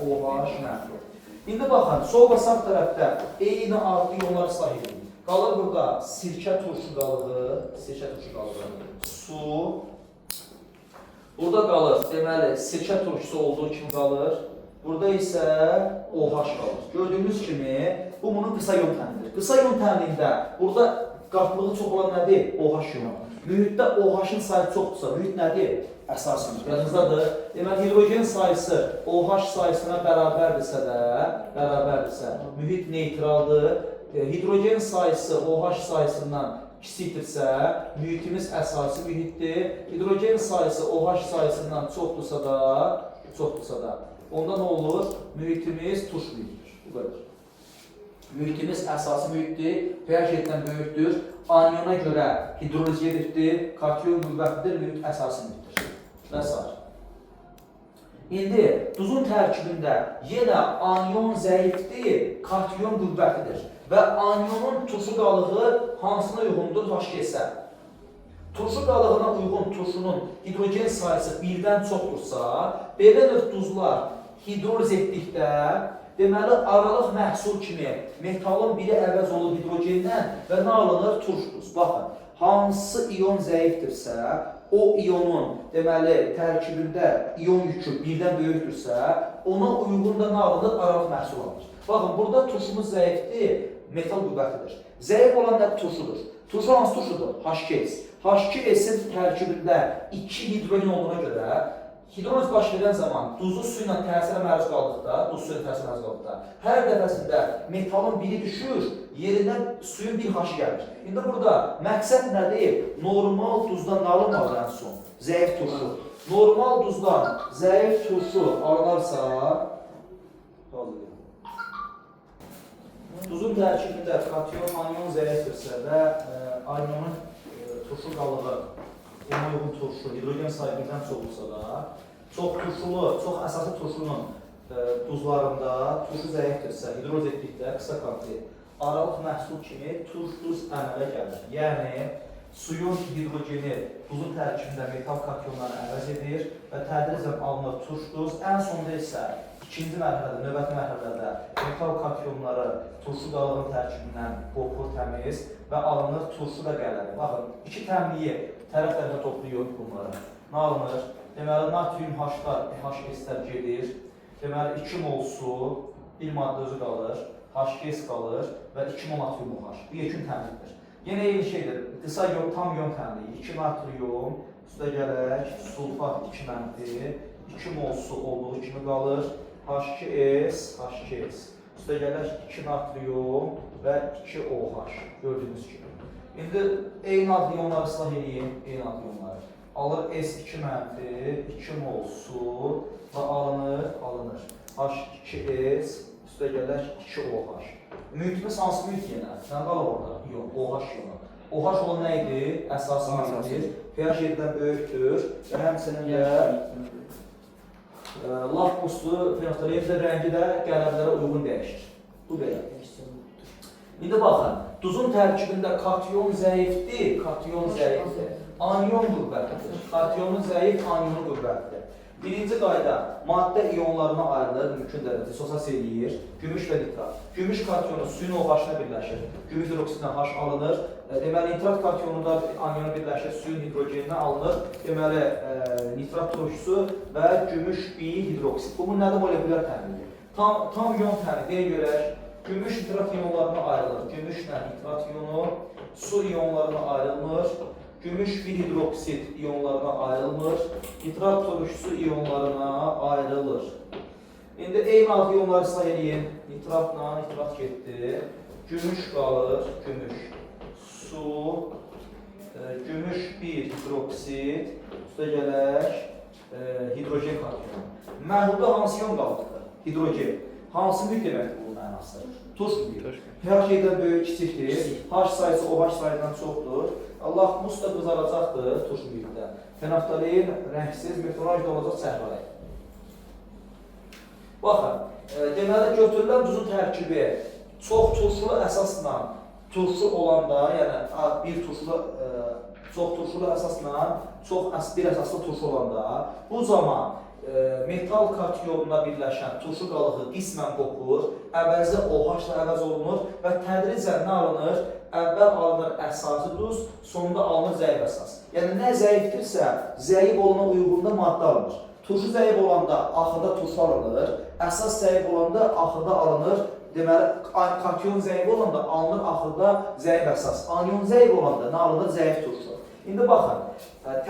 OH mənfi. İndi baxın, sol və sağ tərəfdə eyni adlı ionlar islah edilir. Qalır burada sirkə turşu qalığı, sirkə turşu qalığı, su. Burada qalır, deməli, sirkə turşusu olduğu kimi qalır. Burada isə OH qalır. Gördüyünüz kimi, bu bunun qısa ion tənliyidir. Qısa ion tənliyində burada qatlığı çox olan nədir? OH ionu. Mühitdə OH-ın sayı çoxdursa, mühit nədir? Əsas mühit. Yadınızdadır. Deməli, hidrogen sayısı OH sayısına bərabərdirsə də, mühit neytraldır. Hidrogen sayısı OH sayısından kiçikdirsə, mühitimiz əsasi mühitdir. Hidrogen sayısı OH sayısından çoxdursa da, onda nə olur? Mühitimiz turş mühitdir. Bu qədər. Mühitimiz əsasi mühitdir, pH 7-dən böyükdür, aniona görə hidroliz edibdir, kation qüvvətlidir, mühit əsasi mühitdir. Və s. İndi duzun tərkibində yenə anion zəifdir, kation qüvvətlidir və anionun turşu qalığı hansına uyğundur? H2S-ə. Turşu qalığına uyğun turşunun hidrogen sayısı 1-dən çoxdursa, belə növ duzlar hidroliz etdikdə, deməli, aralıq məhsul kimi metalın biri əvəz olur hidrogendən və nə alınır? Turş duz. Baxın, hansı ion zəifdirsə, o ionun, deməli, tərkibində ion yükü 1-dən böyükdürsə, ona uyğun da nə alınır? Aralıq məhsul alınır. Baxın, burada turşumuz zəifdir, metal qüvvətlidir. Zəif olan nə? Turşudur. Turşu hansı turşudur? H2S. H2S-in tərkibində 2 hidrogen olduğuna görə hidroliz baş verən zaman duzu su ilə təsirə məruz qaldıqda, hər dəfəsində metalın biri düşür, yerinə suyun bir H gəlir. İndi burada məqsəd nədir? Normal duzdan nə alınmalıdır ən son? Zəif turşu. Normal duzdan zəif turşu alınarsa, duzun tərkibində kation, anion zəifdirsə və anionun turşu qalığı, ona uyğun turşu, hidrogen sayı 1-dən çox olsa da, çox turşulu, çox əsaslı turşunun duzlarında turşu zəifdirsə, hidroliz etdikdə qısa konkret aralıq məhsul kimi turş duz əmələ gəlir. Yəni, suyun hidrogeni duzun tərkibində metal kationları əvəz edir və tədricən alınır turş duz. Ən sonda isə ikinci mərhələdə, növbəti mərhələdə metal kationları turşu qalığının tərkibindən qopur təmiz və alınır turşu və qələvi. Baxın, iki təmliyi tərəf-tərəfə toplayır bunları. Nə alınır? Deməli, natrium H-lar, HS-lər gedir. Deməli, 2 mol su, bir maddə özü qalır, H2S qalır və 2 mol natrium OH. Bu yekun təmlikdir. Yenə eyni şeydir. Qısa ion, tam ion təmliyi. 2 natrium, üstə gələk, sulfat 2 mənfi, 2 mol su olduğu kimi qalır. H2S, H2S. Üstə gələk 2 natrium və 2 OH. Gördüyünüz kimi. İndi eyni adlı ionları islah edeyim. Eyni adlı ionları. Alır S2 mənfi, 2 mol su və alınır. H2S, üstə gələk 2 OH. Mühitimiz hansı mühit yenə? Nə qalır orada? İyon, OH ionu. OH olan nə idi? Əsasi mühitdir. pH 7-dən böyükdür və həmçinin də lakmuslu fenoftalein də rəngi də qələmlərə uyğun dəyişir. Bu belə. İndi baxın, duzun tərkibində kation zəifdir, kation zəifdir. Anion qüvvətlidir. Kationu zəif, anionu qüvvətlidir. Birinci qayda, maddə ionlarına ayrılır, mümkün dərəcədə disosiasiya eləyir. Gümüş və nitrat. Gümüş kationu suyun OH-na birləşir. Gümüş hidroksidindən H alınır. Deməli, nitrat kationu da aniona birləşir, suyun hidrogeninə alınır. Deməli, nitrat turşusu və gümüş bi hidroksid. Bu, bunun nədir? Molekulyar təmliyi. Tam ion tənliyi deyə görək, gümüş nitrat iyonlarına ayrılır. Gümüşlə nitrat iyonu, su iyonlarına ayrılmır. Gümüş bir hidroksid iyonlarına ayrılmır. Nitrat turşusu iyonlarına ayrılır. İndi eyni adlı iyonları islah eləyin. Nitratla nitrat getdi. Gümüş qalır, gümüş. Su, gümüş bir hidroksid, üstə gələk hidrogen katyonu. Məhlulda hansı iyon qalıqdır? Hidrogen. Hansı mühit deməkdir bunun mənası? Turş mühit. pH 7-dən böyük kiçikdir. H sayısı OH sayından çoxdur. Lakmus da qızaracaqdır turş mühitdə. Fenoftalin rəngsiz, metanol da olacaq səhrayı. Baxın, deməli götürülən duzun tərkibi çox turşulu əsasla turşu olanda, yəni bir turşulu çox turşulu əsasla çox bir əsaslı turşu olanda, bu zaman metal katyonuna birləşən turşu qalığı qismən qopur, əvəzi OH-la əvəz olunur və tədricən nə alınır? Əvvəl alınır əsasi duz, sonda alınır zəif əsas. Yəni nə zəifdirsə, zəif olana uyğun da maddə alınır. Turşu zəif olanda axırda turşu alınır, əsas zəif olanda axırda alınır. Deməli, katyon zəif olanda alınır axırda zəif əsas. Anion zəif olanda nə alınır? Zəif turşu. İndi baxın,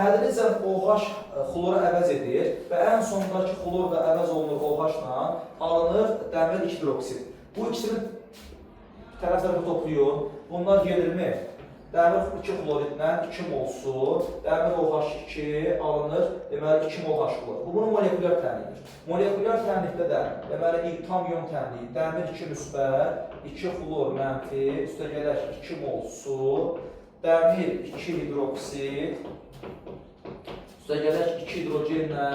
tədricən OH xlora əvəz edir və ən sondakı xlor da əvəz olunur OH-la, alınır dəmir 2 hidroksid. Bu ikisini tərəf-tərəfə toplayın. Bunlar gedirmi? Dəmir 2 xloridlə 2 mol su, dəmir OH2 alınır, deməli 2 mol H xlor. Bu bunun molekulyar tənliyidir. Molekulyar tənlikdə də deməli tam ion tənliyi, dəmir 2 müsbət, 2 xlor mənfi, üstə gələk 2 mol su, dəmir 2 hidroksid, üstə gələk 2 hidrogenlə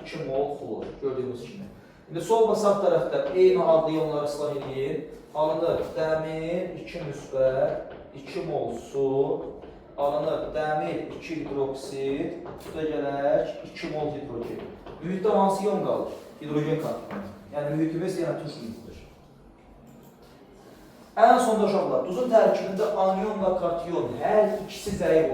2 mol xlor, gördüyünüz kimi. İndi sol və sağ tərəfdə eyni adlı iyonları islah eləyin. Alınır dəmir 2 müsbət, 2 mol su, alınır dəmir 2 hidroksid, üstə gələk 2 mol hidrogen. Mühitdə hansı iyon qalır? Hidrogen katyonu. Yəni mühitimiz yenə turş mühitdir. Ən sonda uşaqlar, duzun tərkibində anion və katyon hər ikisi zəif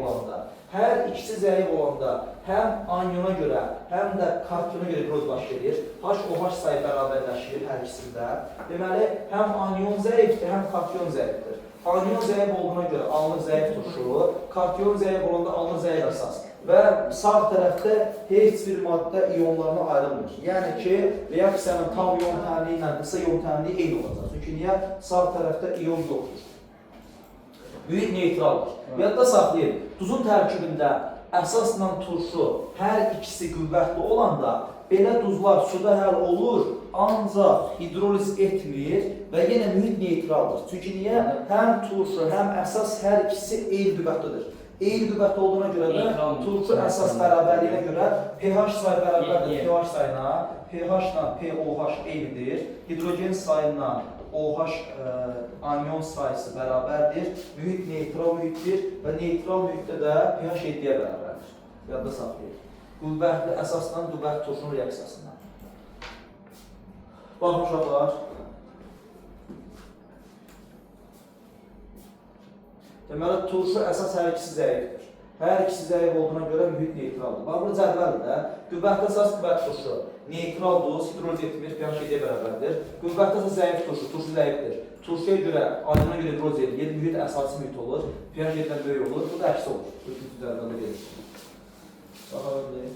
olanda, həm aniona görə, həm də katyona görə hidroliz baş verir. H-OH sayı bərabərləşir hər ikisində. Deməli, həm anion zəifdir, həm katyon zəifdir. Anion zəif olduğuna görə alınır zəif turşu, katyon zəif olanda alınır zəif əsas. Və sağ tərəfdə heç bir maddə iyonlarına ayrılmır. Yəni ki, reaksiyanın tam ion tənliyi ilə qısa ion tənliyi eyni olacaq. Çünki niyə? Sağ tərəfdə ion yoxdur. Mühit neytraldır. Yadda saxlayın, duzun tərkibində əsasla turşu hər ikisi qüvvətli olanda belə duzlar suda həl olur, ancaq hidroliz etmir və yenə mühit neytraldır. Çünki niyə? Həm turşu, həm əsas hər ikisi eyni qüvvətlidir. Eyni qüvvətli olduğuna görə də turşu əsas bərabərliyinə görə pH sayı bərabərdir pH sayına, pH-la pOH eynidir, hidrogen sayına OH anion sayısı bərabərdir, mühit neytral mühitdir və neytral mühitdə də pH 7-yə bərabərdir. Yadda saxlayın. Qüvvətli əsasla qüvvətli turşunun reaksiyasından. Baxın uşaqlar. Deməli, turşu əsas hər ikisi zəifdir. Hər ikisi zəif olduğuna görə mühit neytraldır. Bax, burada cədvəldir də. Qüvvətli əsas, qüvvətli turşu. Neytral duz, hidroliz etmir, pH 7-yə bərabərdir. Qüvvətli əsas zəif turşu, turşu zəifdir. Turşuya görə, aniona görə hidroliz edir, mühit əsasi mühit olur. pH 7-dən böyük olur, bu da əksi olur. Bu üçüncü cədvəldə verir. Baxa bilək.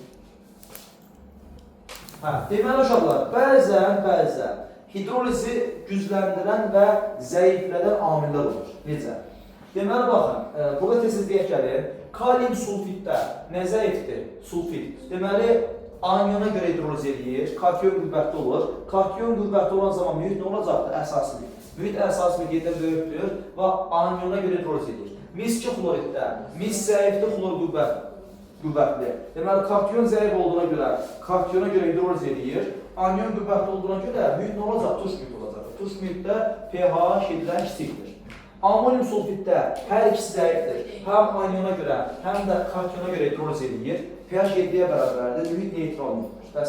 Hə, deməli uşaqlar, bəzən hidrolizi gücləndirən və zəiflədən amillər olur. Necə? Deməli, baxın, burada tez-tez deyək gəlin, kalium sulfiddə nə zəifdir? Sulfid. Deməli, aniona görə hidroliz eləyir, katyon qüvvətli olur. Katyon qüvvətli olan zaman mühit nə olacaqdır? Əsasi mühit. Mühit əsasi mühit 7-dən böyükdür və aniona görə hidroliz eləyir. Mis 2 xloriddə, mis zəifdir, xlor qüvvətli. Deməli, katyon zəif olduğuna görə, katyona görə hidroliz eləyir. Anion qüvvətli olduğuna görə mühit nə olacaq? Turş mühit olacaq. Turş mühitdə pH 7-dən kiçikdir. Amonium sulfiddə hər ikisi zəifdir. Həm aniona görə, həm də katyona görə hidroliz eləyir. pH 7-yə bərabərdir, mühit neytral mühitdir və s.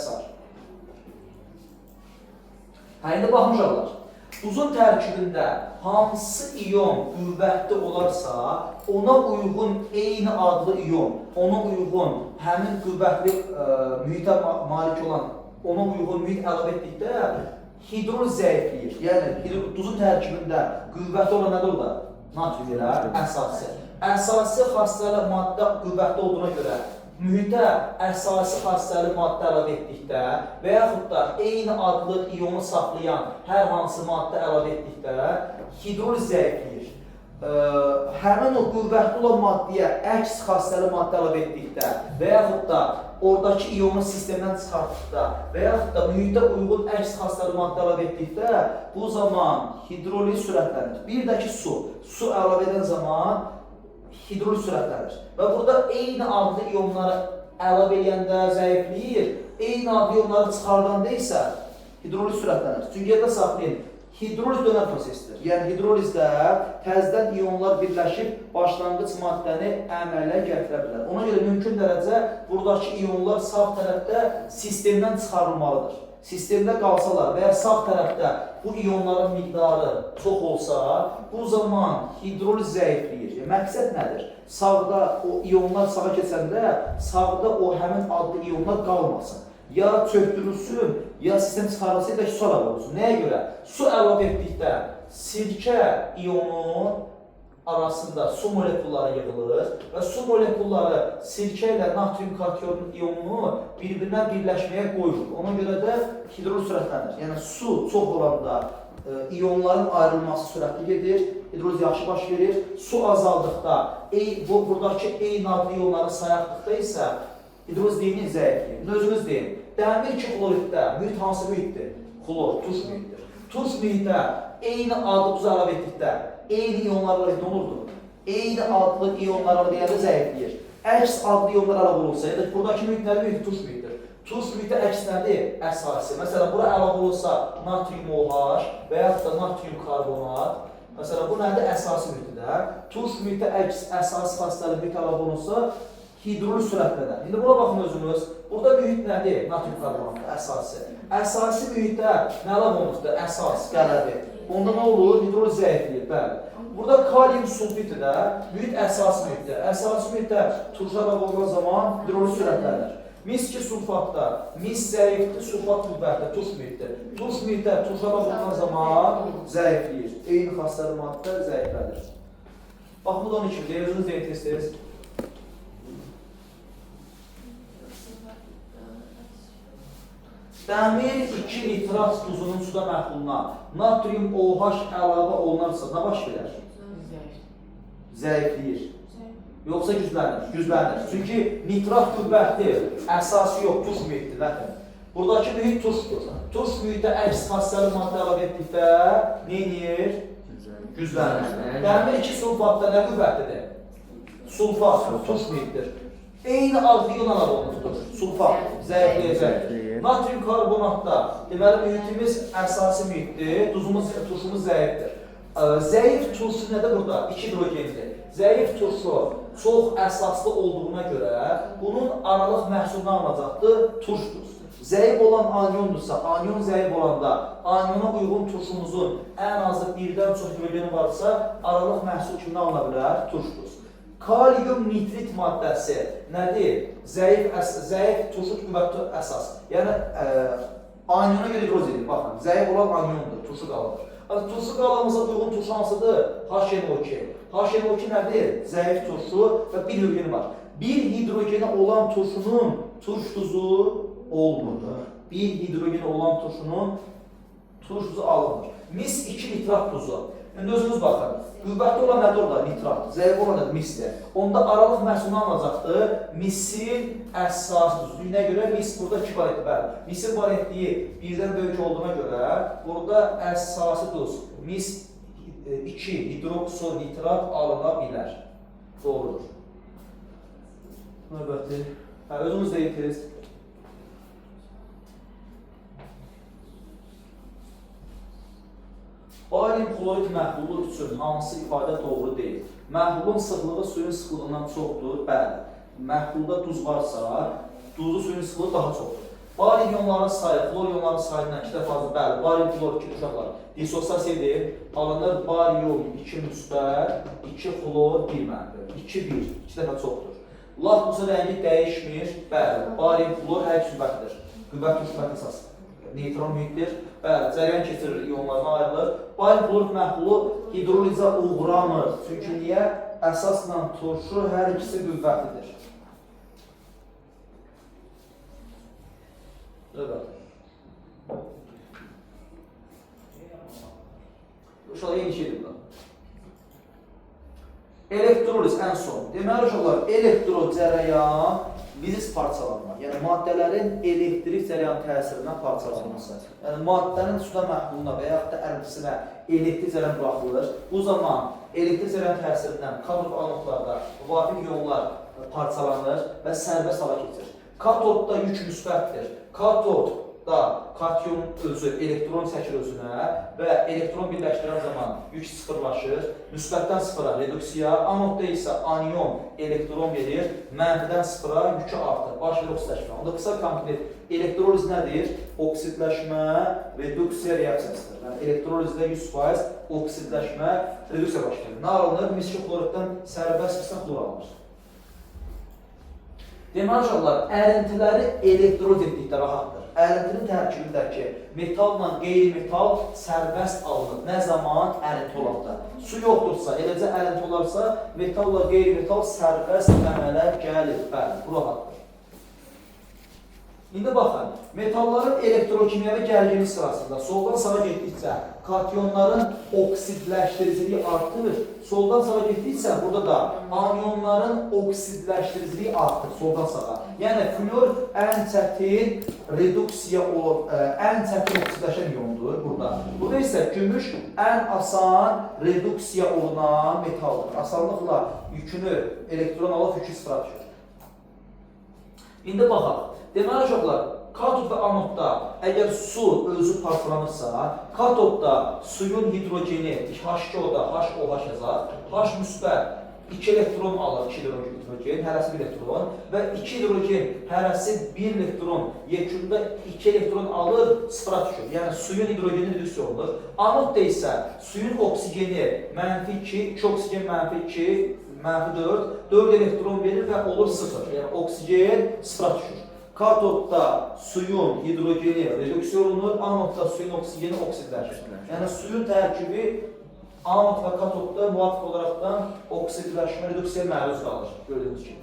Hə, indi baxın uşaqlar. Duzun tərkibində hansı ion qüvvətli olarsa, ona uyğun eyni adlı ion, ona uyğun həmin qüvvətli mühitə malik olan, ona uyğun mühit əlavə etdikdə Hidroliz zəifləyir. Yəni duzun tərkibində qüvvətli olan nədir orada? Natrium elə əsası. Əsasi xassəli maddə qüvvətli olduğuna görə mühitə əsasi xassəli maddə əlavə etdikdə və yaxud da eyni adlı iyonu saxlayan hər hansı maddə əlavə etdikdə hidroliz zəifləyir. Həmin o qüvvətli olan maddəyə əks xassəli maddə əlavə etdikdə və yaxud da oradakı iyonu sistemdən çıxartdıqda və yaxud da mühitə uyğun əks xassəli maddə əlavə etdikdə bu zaman hidroliz sürətlənir. Bir də ki su. Su əlavə edən zaman hidroliz sürətlənir. Və burada eyni adlı iyonları əlavə eləyəndə zəifləyir, eyni adlı iyonları çıxardanda isə hidroliz sürətlənir. Çünki yadda saxlayın, hidroliz dönər prosesdir. Yəni hidrolizdə təzədən iyonlar birləşib başlanğıc maddəni əmələ gətirə bilər. Ona görə mümkün dərəcə buradakı iyonlar sağ tərəfdə sistemdən çıxarılmalıdır. Sistemdə qalsalar və ya sağ tərəfdə bu iyonların miqdarı çox olsa, bu zaman hidroliz zəifləyir. Yəni, məqsəd nədir? Sağda o iyonlar sağa keçəndə sağda o həmin adlı iyonlar qalmasın. Ya çökdürülsün, ya sistem çıxarılsın, ya da ki, su əlavə olunsun. Nəyə görə? Su əlavə etdikdə sirkə iyonu arasında su molekulları yığılır və su molekulları sirkə ilə natrium kationun iyonunu bir-birinə birləşməyə qoyur. Ona görə də hidroliz sürətlənir. Yəni su çox olanda iyonların ayrılması sürətli gedir, hidroliz yaxşı baş verir. Su azaldıqda, buradakı eyni adlı iyonların sayı artdıqda isə hidroliz deyini zəifləyir. İndi özünüz deyin. Dəmir 2 xloriddə mühit hansı mühitdir? Xlor, turş mühitdir. Turş mühitə eyni adlı duz əlavə etdikdə eyni iyonlarla nə olurdu? Eyni adlı iyonlar əlavə edəndə zəifləyir. Əks adlı iyonlar əlavə olunsa, ya da buradakı mühit nədir? Mühit turş mühitdir. Turş mühitə əks nədir? Əsasi. Məsələn, bura əlavə olunsa natrium OH və yaxud da natrium karbonat. Məsələn, bu nədir? Əsasi mühitdir. Turş mühitə əks əsasi xassəli mühit əlavə olunsa, hidroliz sürətlənər. İndi buna baxın özünüz. Burada mühit nədir? Natrium karbonatdır, əsasi. Əsasi mühitə nə əlavə olunubdur? Əsas, qələvi. Onda nə olur? Hidroliz zəifləyir, bəli. Burada kalium sulfitdir də, mühit əsas mühitdir. Əsas mühitdə turşu əlavə olunan zaman hidroliz sürətlənir. Mis 2 sulfatda, mis zəifdir, sulfat qüvvətli, turş mühitdir. Turş mühitdə turşu əlavə olunan zaman zəifləyir. Eyni xassəli maddə zəiflədir. Bax, bu da 12-dir. Özünüz deyin tez-tez. Dəmir 2 nitrat duzunun suda məhluluna natrium OH əlavə olunarsa nə baş verər? Zəifləyir. Yoxsa güclənir? Güclənir. Çünki nitrat qüvvətli, əsası yox, turş mühitdir. Baxın. Buradakı mühit turşdur. Turş mühitə əks xassəli maddə əlavə etdikdə nə edir? Güclənir. Dəmir 2 sulfatda nə qüvvətlidir? Sulfat, turş mühitdir. Eyni adlı iyon əlavə olunubdur. Sulfat, zəifləyəcəkdir. Natrium karbonatda, deməli mühitimiz əsasi mühitdir, duzumuz, turşumuz zəifdir. Zəif turşu nədir burada? 2 hidrogendir. Zəif turşu çox əsaslı olduğuna görə bunun aralıq məhsulunu alınacaqdır, turş duz. Zəif olan anyondursa, anyon zəif olanda anyona uyğun turşumuzun ən azı birdən çox hidrogeni varsa, aralıq məhsul kimi alına bilər? Turş duz. Kalium nitrit maddəsi nədir? Zəif turşu qüvvətli əsas. Yəni anyona görə hidroliz edir. Baxın, zəif olan anyondur, turşu qalıdır. Turşu qalımıza uyğun turşu hansıdır? HNO2. HNO2 nədir? Zəif turşu və bir hidrogeni var. Bir hidrogeni olan turşunun turş duzu olmur. Bir hidrogeni olan turşunun turş duzu alınmır. Mis 2 nitrat duzu. İndi özünüz baxın. Qüvvətli olan nədir orada? Nitrat. Zəif olan nədir? Misdir. Onda aralıq məhsulunu alınacaqdır. Misin əsas duzu. Nə görə? Mis burada 2 valentli. Bəli. Misin valentliyi birdən böyük olduğuna görə burada əsasi duz mis 2 hidrokso nitrat alına bilər. Doğrudur. Növbəti. Hə, özünüz deyin tez. Barium xlorid məhlulu üçün hansı ifadə doğru deyil? Məhlulun sıxlığı suyun sıxlığından çoxdur. Bəli. Məhlulda duz varsa, duzlu suyun sıxlığı daha çoxdur. Barium iyonların sayı, xlor iyonların sayından 2 dəfə azdır. Bəli, barium xlor 2 uşaqlar. Disosiasiya edib, alınır barium 2 müsbət, 2 xlor 1 mənfi. 2 1, 2 dəfə çoxdur. Lakmusun rəngi dəyişmir. Bəli, barium xlor hər ikisi qüvvətlidir. Qüvvət müsbət əsas. Neytral mühitdir. Bəli, cərəyan keçirir, ionlardan ayrılır. Barium xlorid məhlulu hidrolizə uğramır. Çünki niyə? Əsasla turşu hər ikisi qüvvətlidir. Evet. Uşaqlar eyni şeydir bu da. Elektroliz ən son. Deməli uşaqlar, elektro cərəyan liziz parçalanma. Yəni maddələrin elektrik cərəyan təsirindən parçalanması. Yəni maddənin suda məhluluna və yaxud da ərintisinə elektrik cərəyan buraxılır. Bu zaman elektrik cərəyan təsirindən katod və anodlarda müvafiq ionlar parçalanır və sərbəst hala keçir. Katodda yük müsbətdir. Katodda kation özü elektron çəkir özünə və elektron birləşdirən zaman yük sıfırlaşır. Müsbətdən sıfıra reduksiya, anodda isə anion elektron verir, mənfidən sıfıra yükü artır. Baş verir oksidləşmə. Onda qısa konkret elektroliz nədir? Oksidləşmə, reduksiya reaksiyasıdır. Yəni elektrolizdə 100% oksidləşmə, reduksiya baş verir. Nə alınır? Mis xloriddən sərbəst mislə xlor alınır. Deməli uşaqlar, ərintiləri elektroliz etdikdə rahatdır. Ərintinin tərkibindəki metalla qeyri-metal sərbəst alınır. Nə zaman? Ərinti olanda. Su yoxdursa, eləcə ərinti olarsa, metalla qeyri-metal sərbəst əmələ gəlir. Bəli, bu rahatdır. İndi baxın, metalların elektrokimyəvi gərginlik sırasında soldan sağa getdikcə kationların oksidləşdiriciliyi artır. Soldan sağa getdikcə burada da anionların oksidləşdiriciliyi artır soldan sağa. Yəni flor ən çətin reduksiya, ən çətin oksidləşən iondur burada. Burada isə gümüş ən asan reduksiya olunan metaldır. Asanlıqla yükünü elektron alıb yükü sıfıra düşür. İndi baxaq. Deməli uşaqlar, katod və anodda əgər su özü parçalanırsa, katodda suyun hidrogeni H2O-da HOH yazar. H müsbət 2 elektron alır, 2 hidrogen, hərəsi 1 elektron və 2 hidrogen, hərəsi 1 elektron, yekunda 2 elektron alır, sıfıra düşür. Yəni suyun hidrogeni reduksiya olunur. Anodda isə suyun oksigeni mənfi 2, 2 oksigen mənfi 2, mənfi 4, 4 elektron verir və olur 0. Yəni oksigen sıfıra düşür. Katodda suyun hidrogeni reduksiya olunur, anodda suyun oksigeni oksidləşir. Yəni suyun tərkibi anod və katodda müvafiq olaraqdan oksidləşmə, reduksiyaya məruz qalır, gördüyünüz kimi.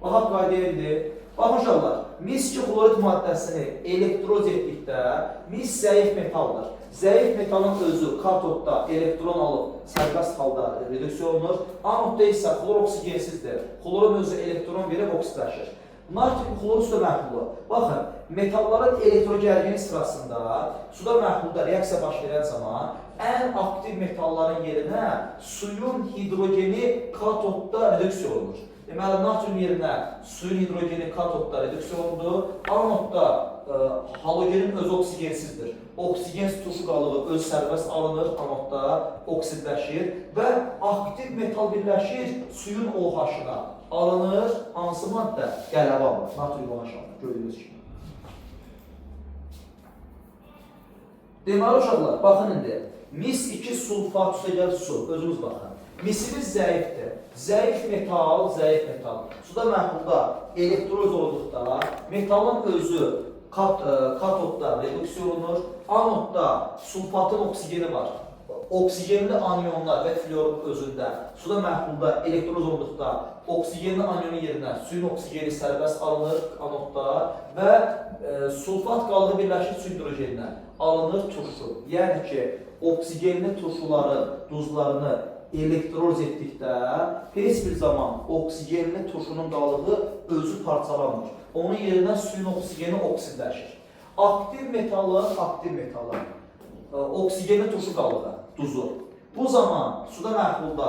Baxaq qaydaya indi. Baxın uşaqlar, mis 2 xlorid maddəsini elektroliz etdikdə mis zəif metaldır. Zəif metalın özü katodda elektron alıb sərbəst halda reduksiya olunur. Anodda isə xlor oksigensizdir. Xlorun özü elektron verib oksidləşir. Natrium xloru suda məhlulu. Baxın, metalların elektrogərginlik sırasında suda məhlulda reaksiya baş verən zaman ən aktiv metalların yerinə suyun hidrogeni katodda reduksiya olunur. Deməli, natrium yerinə suyun hidrogeni katodda reduksiya olundu. Anodda halogenin özü oksigensizdir. Oksigen turşu qalığı öz sərbəst alınır, anodda oksidləşir və aktiv metal birləşir suyun OH-na. Alınır hansı maddə? Qələbə alınır, natrium OH alınır, gördüyünüz kimi. Deməli uşaqlar, baxın indi. Mis 2 sulfat üstəgəl su, özünüz baxın. Misimiz zəifdir. Zəif metal, zəif metal. Suda məhlulda elektroliz olduqda metalın özü katodda reduksiya olunur. Anodda sulfatın oksigeni var. Oksigenli anionlar və florun özündə suda məhlulda elektroliz olduqda oksigenli anionun yerinə suyun oksigeni sərbəst alınır anodda və sulfat qalığı birləşir su hidrogeninə alınır turşu. Yəni ki, oksigenli turşuların duzlarını elektroliz etdikdə heç bir zaman oksigenli turşunun qalığı özü parçalanmır. Onun yerinə suyun oksigeni oksidləşir. Aktiv metalın oksigenli turşu qalığı, duzu. Bu zaman suda məhlulda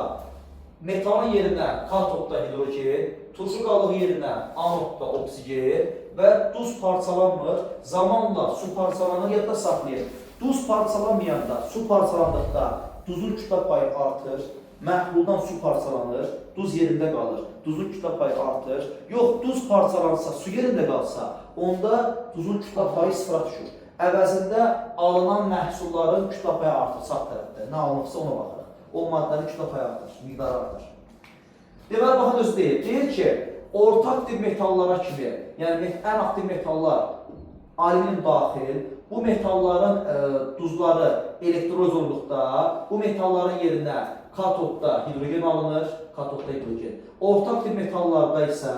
metalın yerinə katodda hidrogen, turşu qalığı yerinə anodda oksigen və duz parçalanmır. Zamanla su parçalanır, yadda saxlayın. Duz parçalanmayanda, su parçalandıqda duzun kütlə payı artır, məhluldan su parçalanır, duz yerində qalır, duzun kütlə payı artır. Yox, duz parçalansa, su yerində qalsa, onda duzun kütlə payı sıfıra düşür. Əvəzində alınan məhsulların kütlə payı artır sağ tərəfdə. Nə alınıbsa ona baxırıq. O maddənin kütlə payı artır, miqdarı artır. Deməli, baxın özü deyir. Deyir ki, orta aktiv metallara kimi, yəni ən aktiv metallar alüminium daxil, Bu metalların duzları elektroliz olduqda bu metalların yerinə katodda hidrogen alınır, katodda hidrogen. Orta aktiv metallarda isə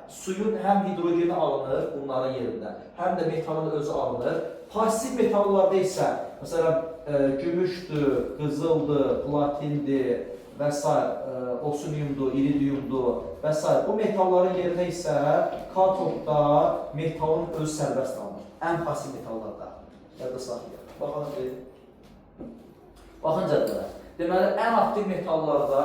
suyun həm hidrogeni alınır bunların yerində, həm də metalın özü alınır. Pasiv metallarda isə məsələn gümüşdür, qızıldır, platindir və s. Osmiumdur, iridiumdur və s. Bu metalların yerinə isə katodda metalın özü sərbəst alınır. Ən pasiv metallarda. Yadda saxlayaq. Baxın bir. Baxın cədvələ. Deməli, ən aktiv metallarda,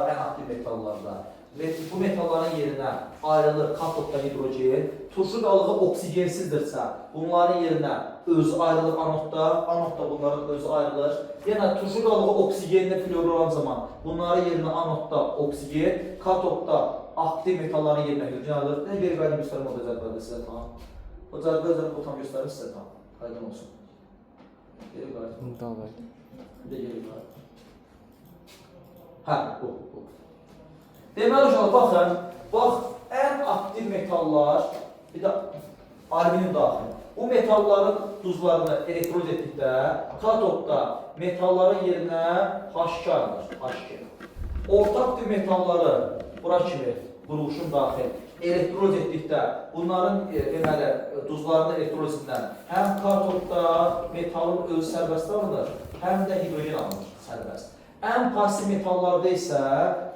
bu metalların yerinə ayrılır katodda hidrogen, turşu qalığı oksigensizdirsə, bunların yerinə özü ayrılır anodda, anodda bunların özü ayrılır. Yenə turşu qalığı oksigenli florlu olan zaman bunların yerinə anodda oksigen, katodda aktiv metalların yerinə hidrogen ayrılır. Nə geri qayıdım göstərim o da cədvəldə sizə tam. O cədvəldə bu tam göstərim sizə tam. Aydın olsun. Geri qayıdım. Davay. Bir də geri qayıt. Hə, bu. Deməli, uşaqlar, baxın, bax, ən aktiv metallar, bir də alüminium daxil. Bu metalların duzlarını elektroliz etdikdə, katodda metalların yerinə H2 ayrılır, H2. Orta aktiv metalları, bura kimi, quruluşun daxil, elektroliz etdikdə, bunların deməli, duzlarının elektrolizindən həm katodda metalın özü sərbəst alınır, həm də hidrogen alınır sərbəst. Ən pasiv metallarda isə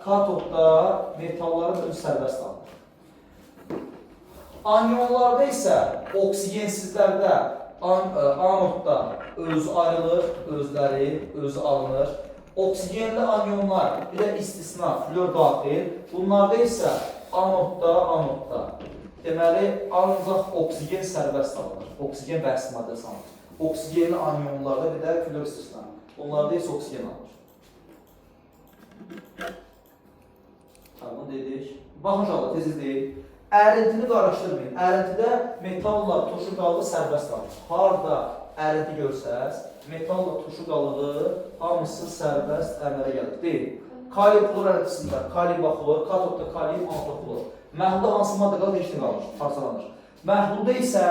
katodda metalların özü sərbəst alınır. Anionlarda isə oksigensizlərdə anodda özü ayrılır, özləri, özü alınır. Oksigenli anionlar, bir də istisna, flor daxil. Bunlarda isə anodda. Deməli, ancaq oksigen sərbəst alınır. Oksigen bəhs maddəsi alınır. Oksigenli anionlarda bir də flor istisna. Onlarda isə oksigen alınır. Tamam, dedik. Baxın uşaqlar, tez-tez deyil. Ərintini qarışdırmayın. Ərintidə metalla turşu qalığı sərbəst alınır. Harda ərinti görsəz, metalla turşu qalığı hamısı sərbəst əmələ gəlir. Deyil. Kalium xlor ərintisində kalium və xlor, katodda kalium, anodda xlor. Məhlulda hansı maddə qalır? Heç nə qalmır, parçalanır. Məhlulda isə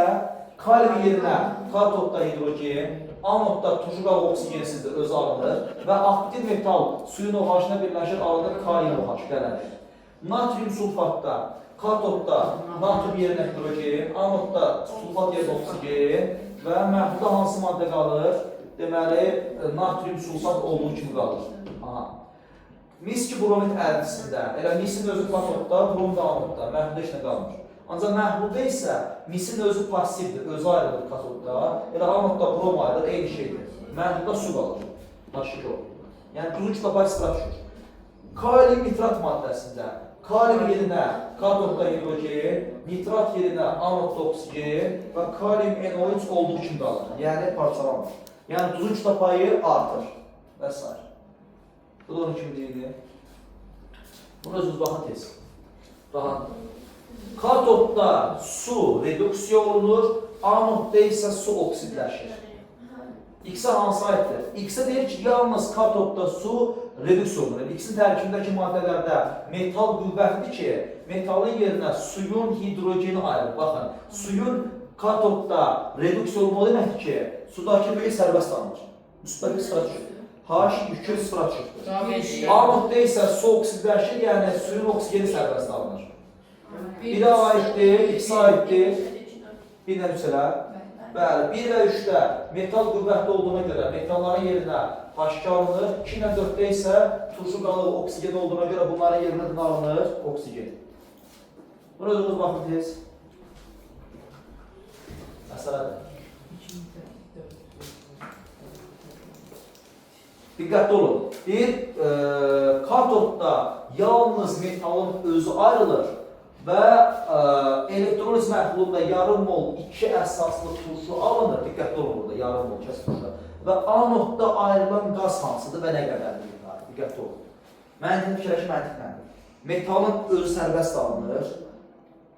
kalium yerinə katodda hidrogen, anodda turşu qalığı oksigensizdir, özü alınır və aktiv metal suyun OH-na birləşir, alınır kalium OH qələnir. Natrium sulfatda katodda natrium yerinə hidrogen, anodda sulfat yerinə oksigen və məhlulda hansı maddə qalır? Deməli, natrium sulfat olduğu kimi qalır. Aha. Mis ki bromid ərintisində, elə misin özü katodda, brom da anodda, məhlulda heç nə qalmır. Ancaq məhlulda isə misin özü passivdir, özü ayrılır katodda, elə anodda brom ayrılır, eyni şeydir. Məhlulda su qalır, H2O. Yəni tuzun kütlə payı sıfıra düşür. Kalium nitrat maddəsində kalium yerinə katodda hidrogen, nitrat yerinə anodda oksigen və kalium NO3 olduğu kimi qalır. Yəni parçalanmır. Yəni tuzun kütlə payı artır və s. Bu da onun kimi deyildi. Bunu özünüz baxın tez. Rahatdır. Katodda su reduksiya olunur, anodda isə su oksidləşir. X-ə hansı aiddir? X-ə deyir ki, yalnız katodda su reduksiya olunur. Yəni, X-in tərkibindəki maddələrdə metal qüvvətlidir ki, metalın yerinə suyun hidrogeni ayrılır. Baxın, suyun katodda reduksiya olunmalı deməkdir ki, sudakı böyük sərbəst alınır. Müsbəti sıfıra düşür. H2 sıfıra düşübdür. Anodda isə su oksidləşir, yəni suyun oksigeni sərbəst alınır. 1-ə aiddir, X-ə aiddir. 1 ilə 3 elə. Bəli, 1 və 3-də metal qüvvətli olduğuna görə metalların yerinə H2 alınır. 2 ilə 4-də isə turşu qalığı oksigen olduğuna görə bunların yerinə nə alınır? Oksigen. Buna özünüz baxın tez. Məsələdir. Diqqətli olun. Deyir, katodda yalnız metalın özü ayrılır və elektroliz məhlulunda yarım mol 2 əsaslı turşu alınır. Diqqətli olun burada, yarım mol kəs turşu. Və anodda ayrılan qaz hansıdır və nə qədərdir? Diqqətli olun. Məntiq fikirləşin, məntiqləndir. Metalın özü sərbəst alınır.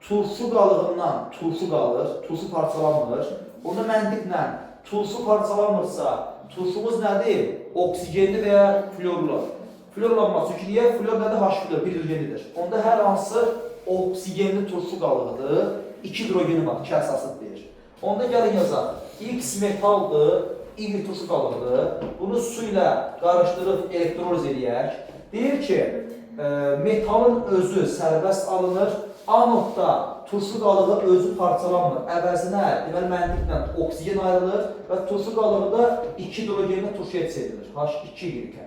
Turşu qalığından turşu qalır, turşu parçalanmır. Onda məntiqlə turşu parçalanmırsa, turşumuz nədir? Oksigenli və ya florlu. Florlanmaz. Çünki niyə? Flor nədir? H flor, bir hidrogenidir. Onda hər hansı oksigenli turşu qalığıdır. 2 hidrogeni var, 2 əsaslı deyir. Onda gəlin yazaq. X metaldır, Y turşu qalıqdır. Bunu su ilə qarışdırıb elektroliz eləyək. Deyir ki, metalın özü sərbəst alınır. Anodda turşu qalığı özü parçalanmır. Əvəzinə, deməli, məntiqlə oksigen ayrılır və turşu qalığı da 2 hidrogenlə turşuya çevrilir. H2Y.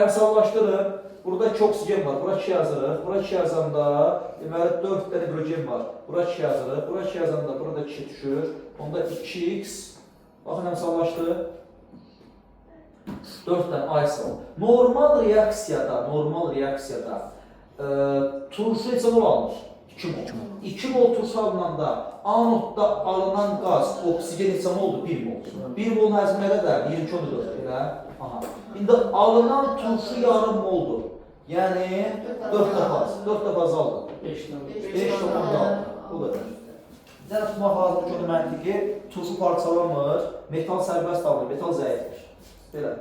Əmsallaşdırın. Burada 2 oksigen var. Bura 2 yazırıq. Bura 2 yazanda, deməli 4 dənə hidrogen var. Bura 2 yazırıq. Bura 2 yazanda burada 2 düşür. Onda 2x. Baxın əmsallaşdı. 4 dənə aysal. Normal reaksiyada turşu neçə mol alınır? 2 mol. 2 mol turşu alınanda anodda alınan qaz, oksigen neçə moldur? 1 mol. 1 molun həcmi nə qədər? 22,4 elə. Aha. İndi alınan turşu yarım moldur. Yəni 4 dəfə az. 4 dəfə azaldı. 5,6. Bu qədər. Bir dənə tutmaq lazımdır ki, onun məntiqi turşu parçalanmır, metal sərbəst alınır, metal zəifdir. Belə.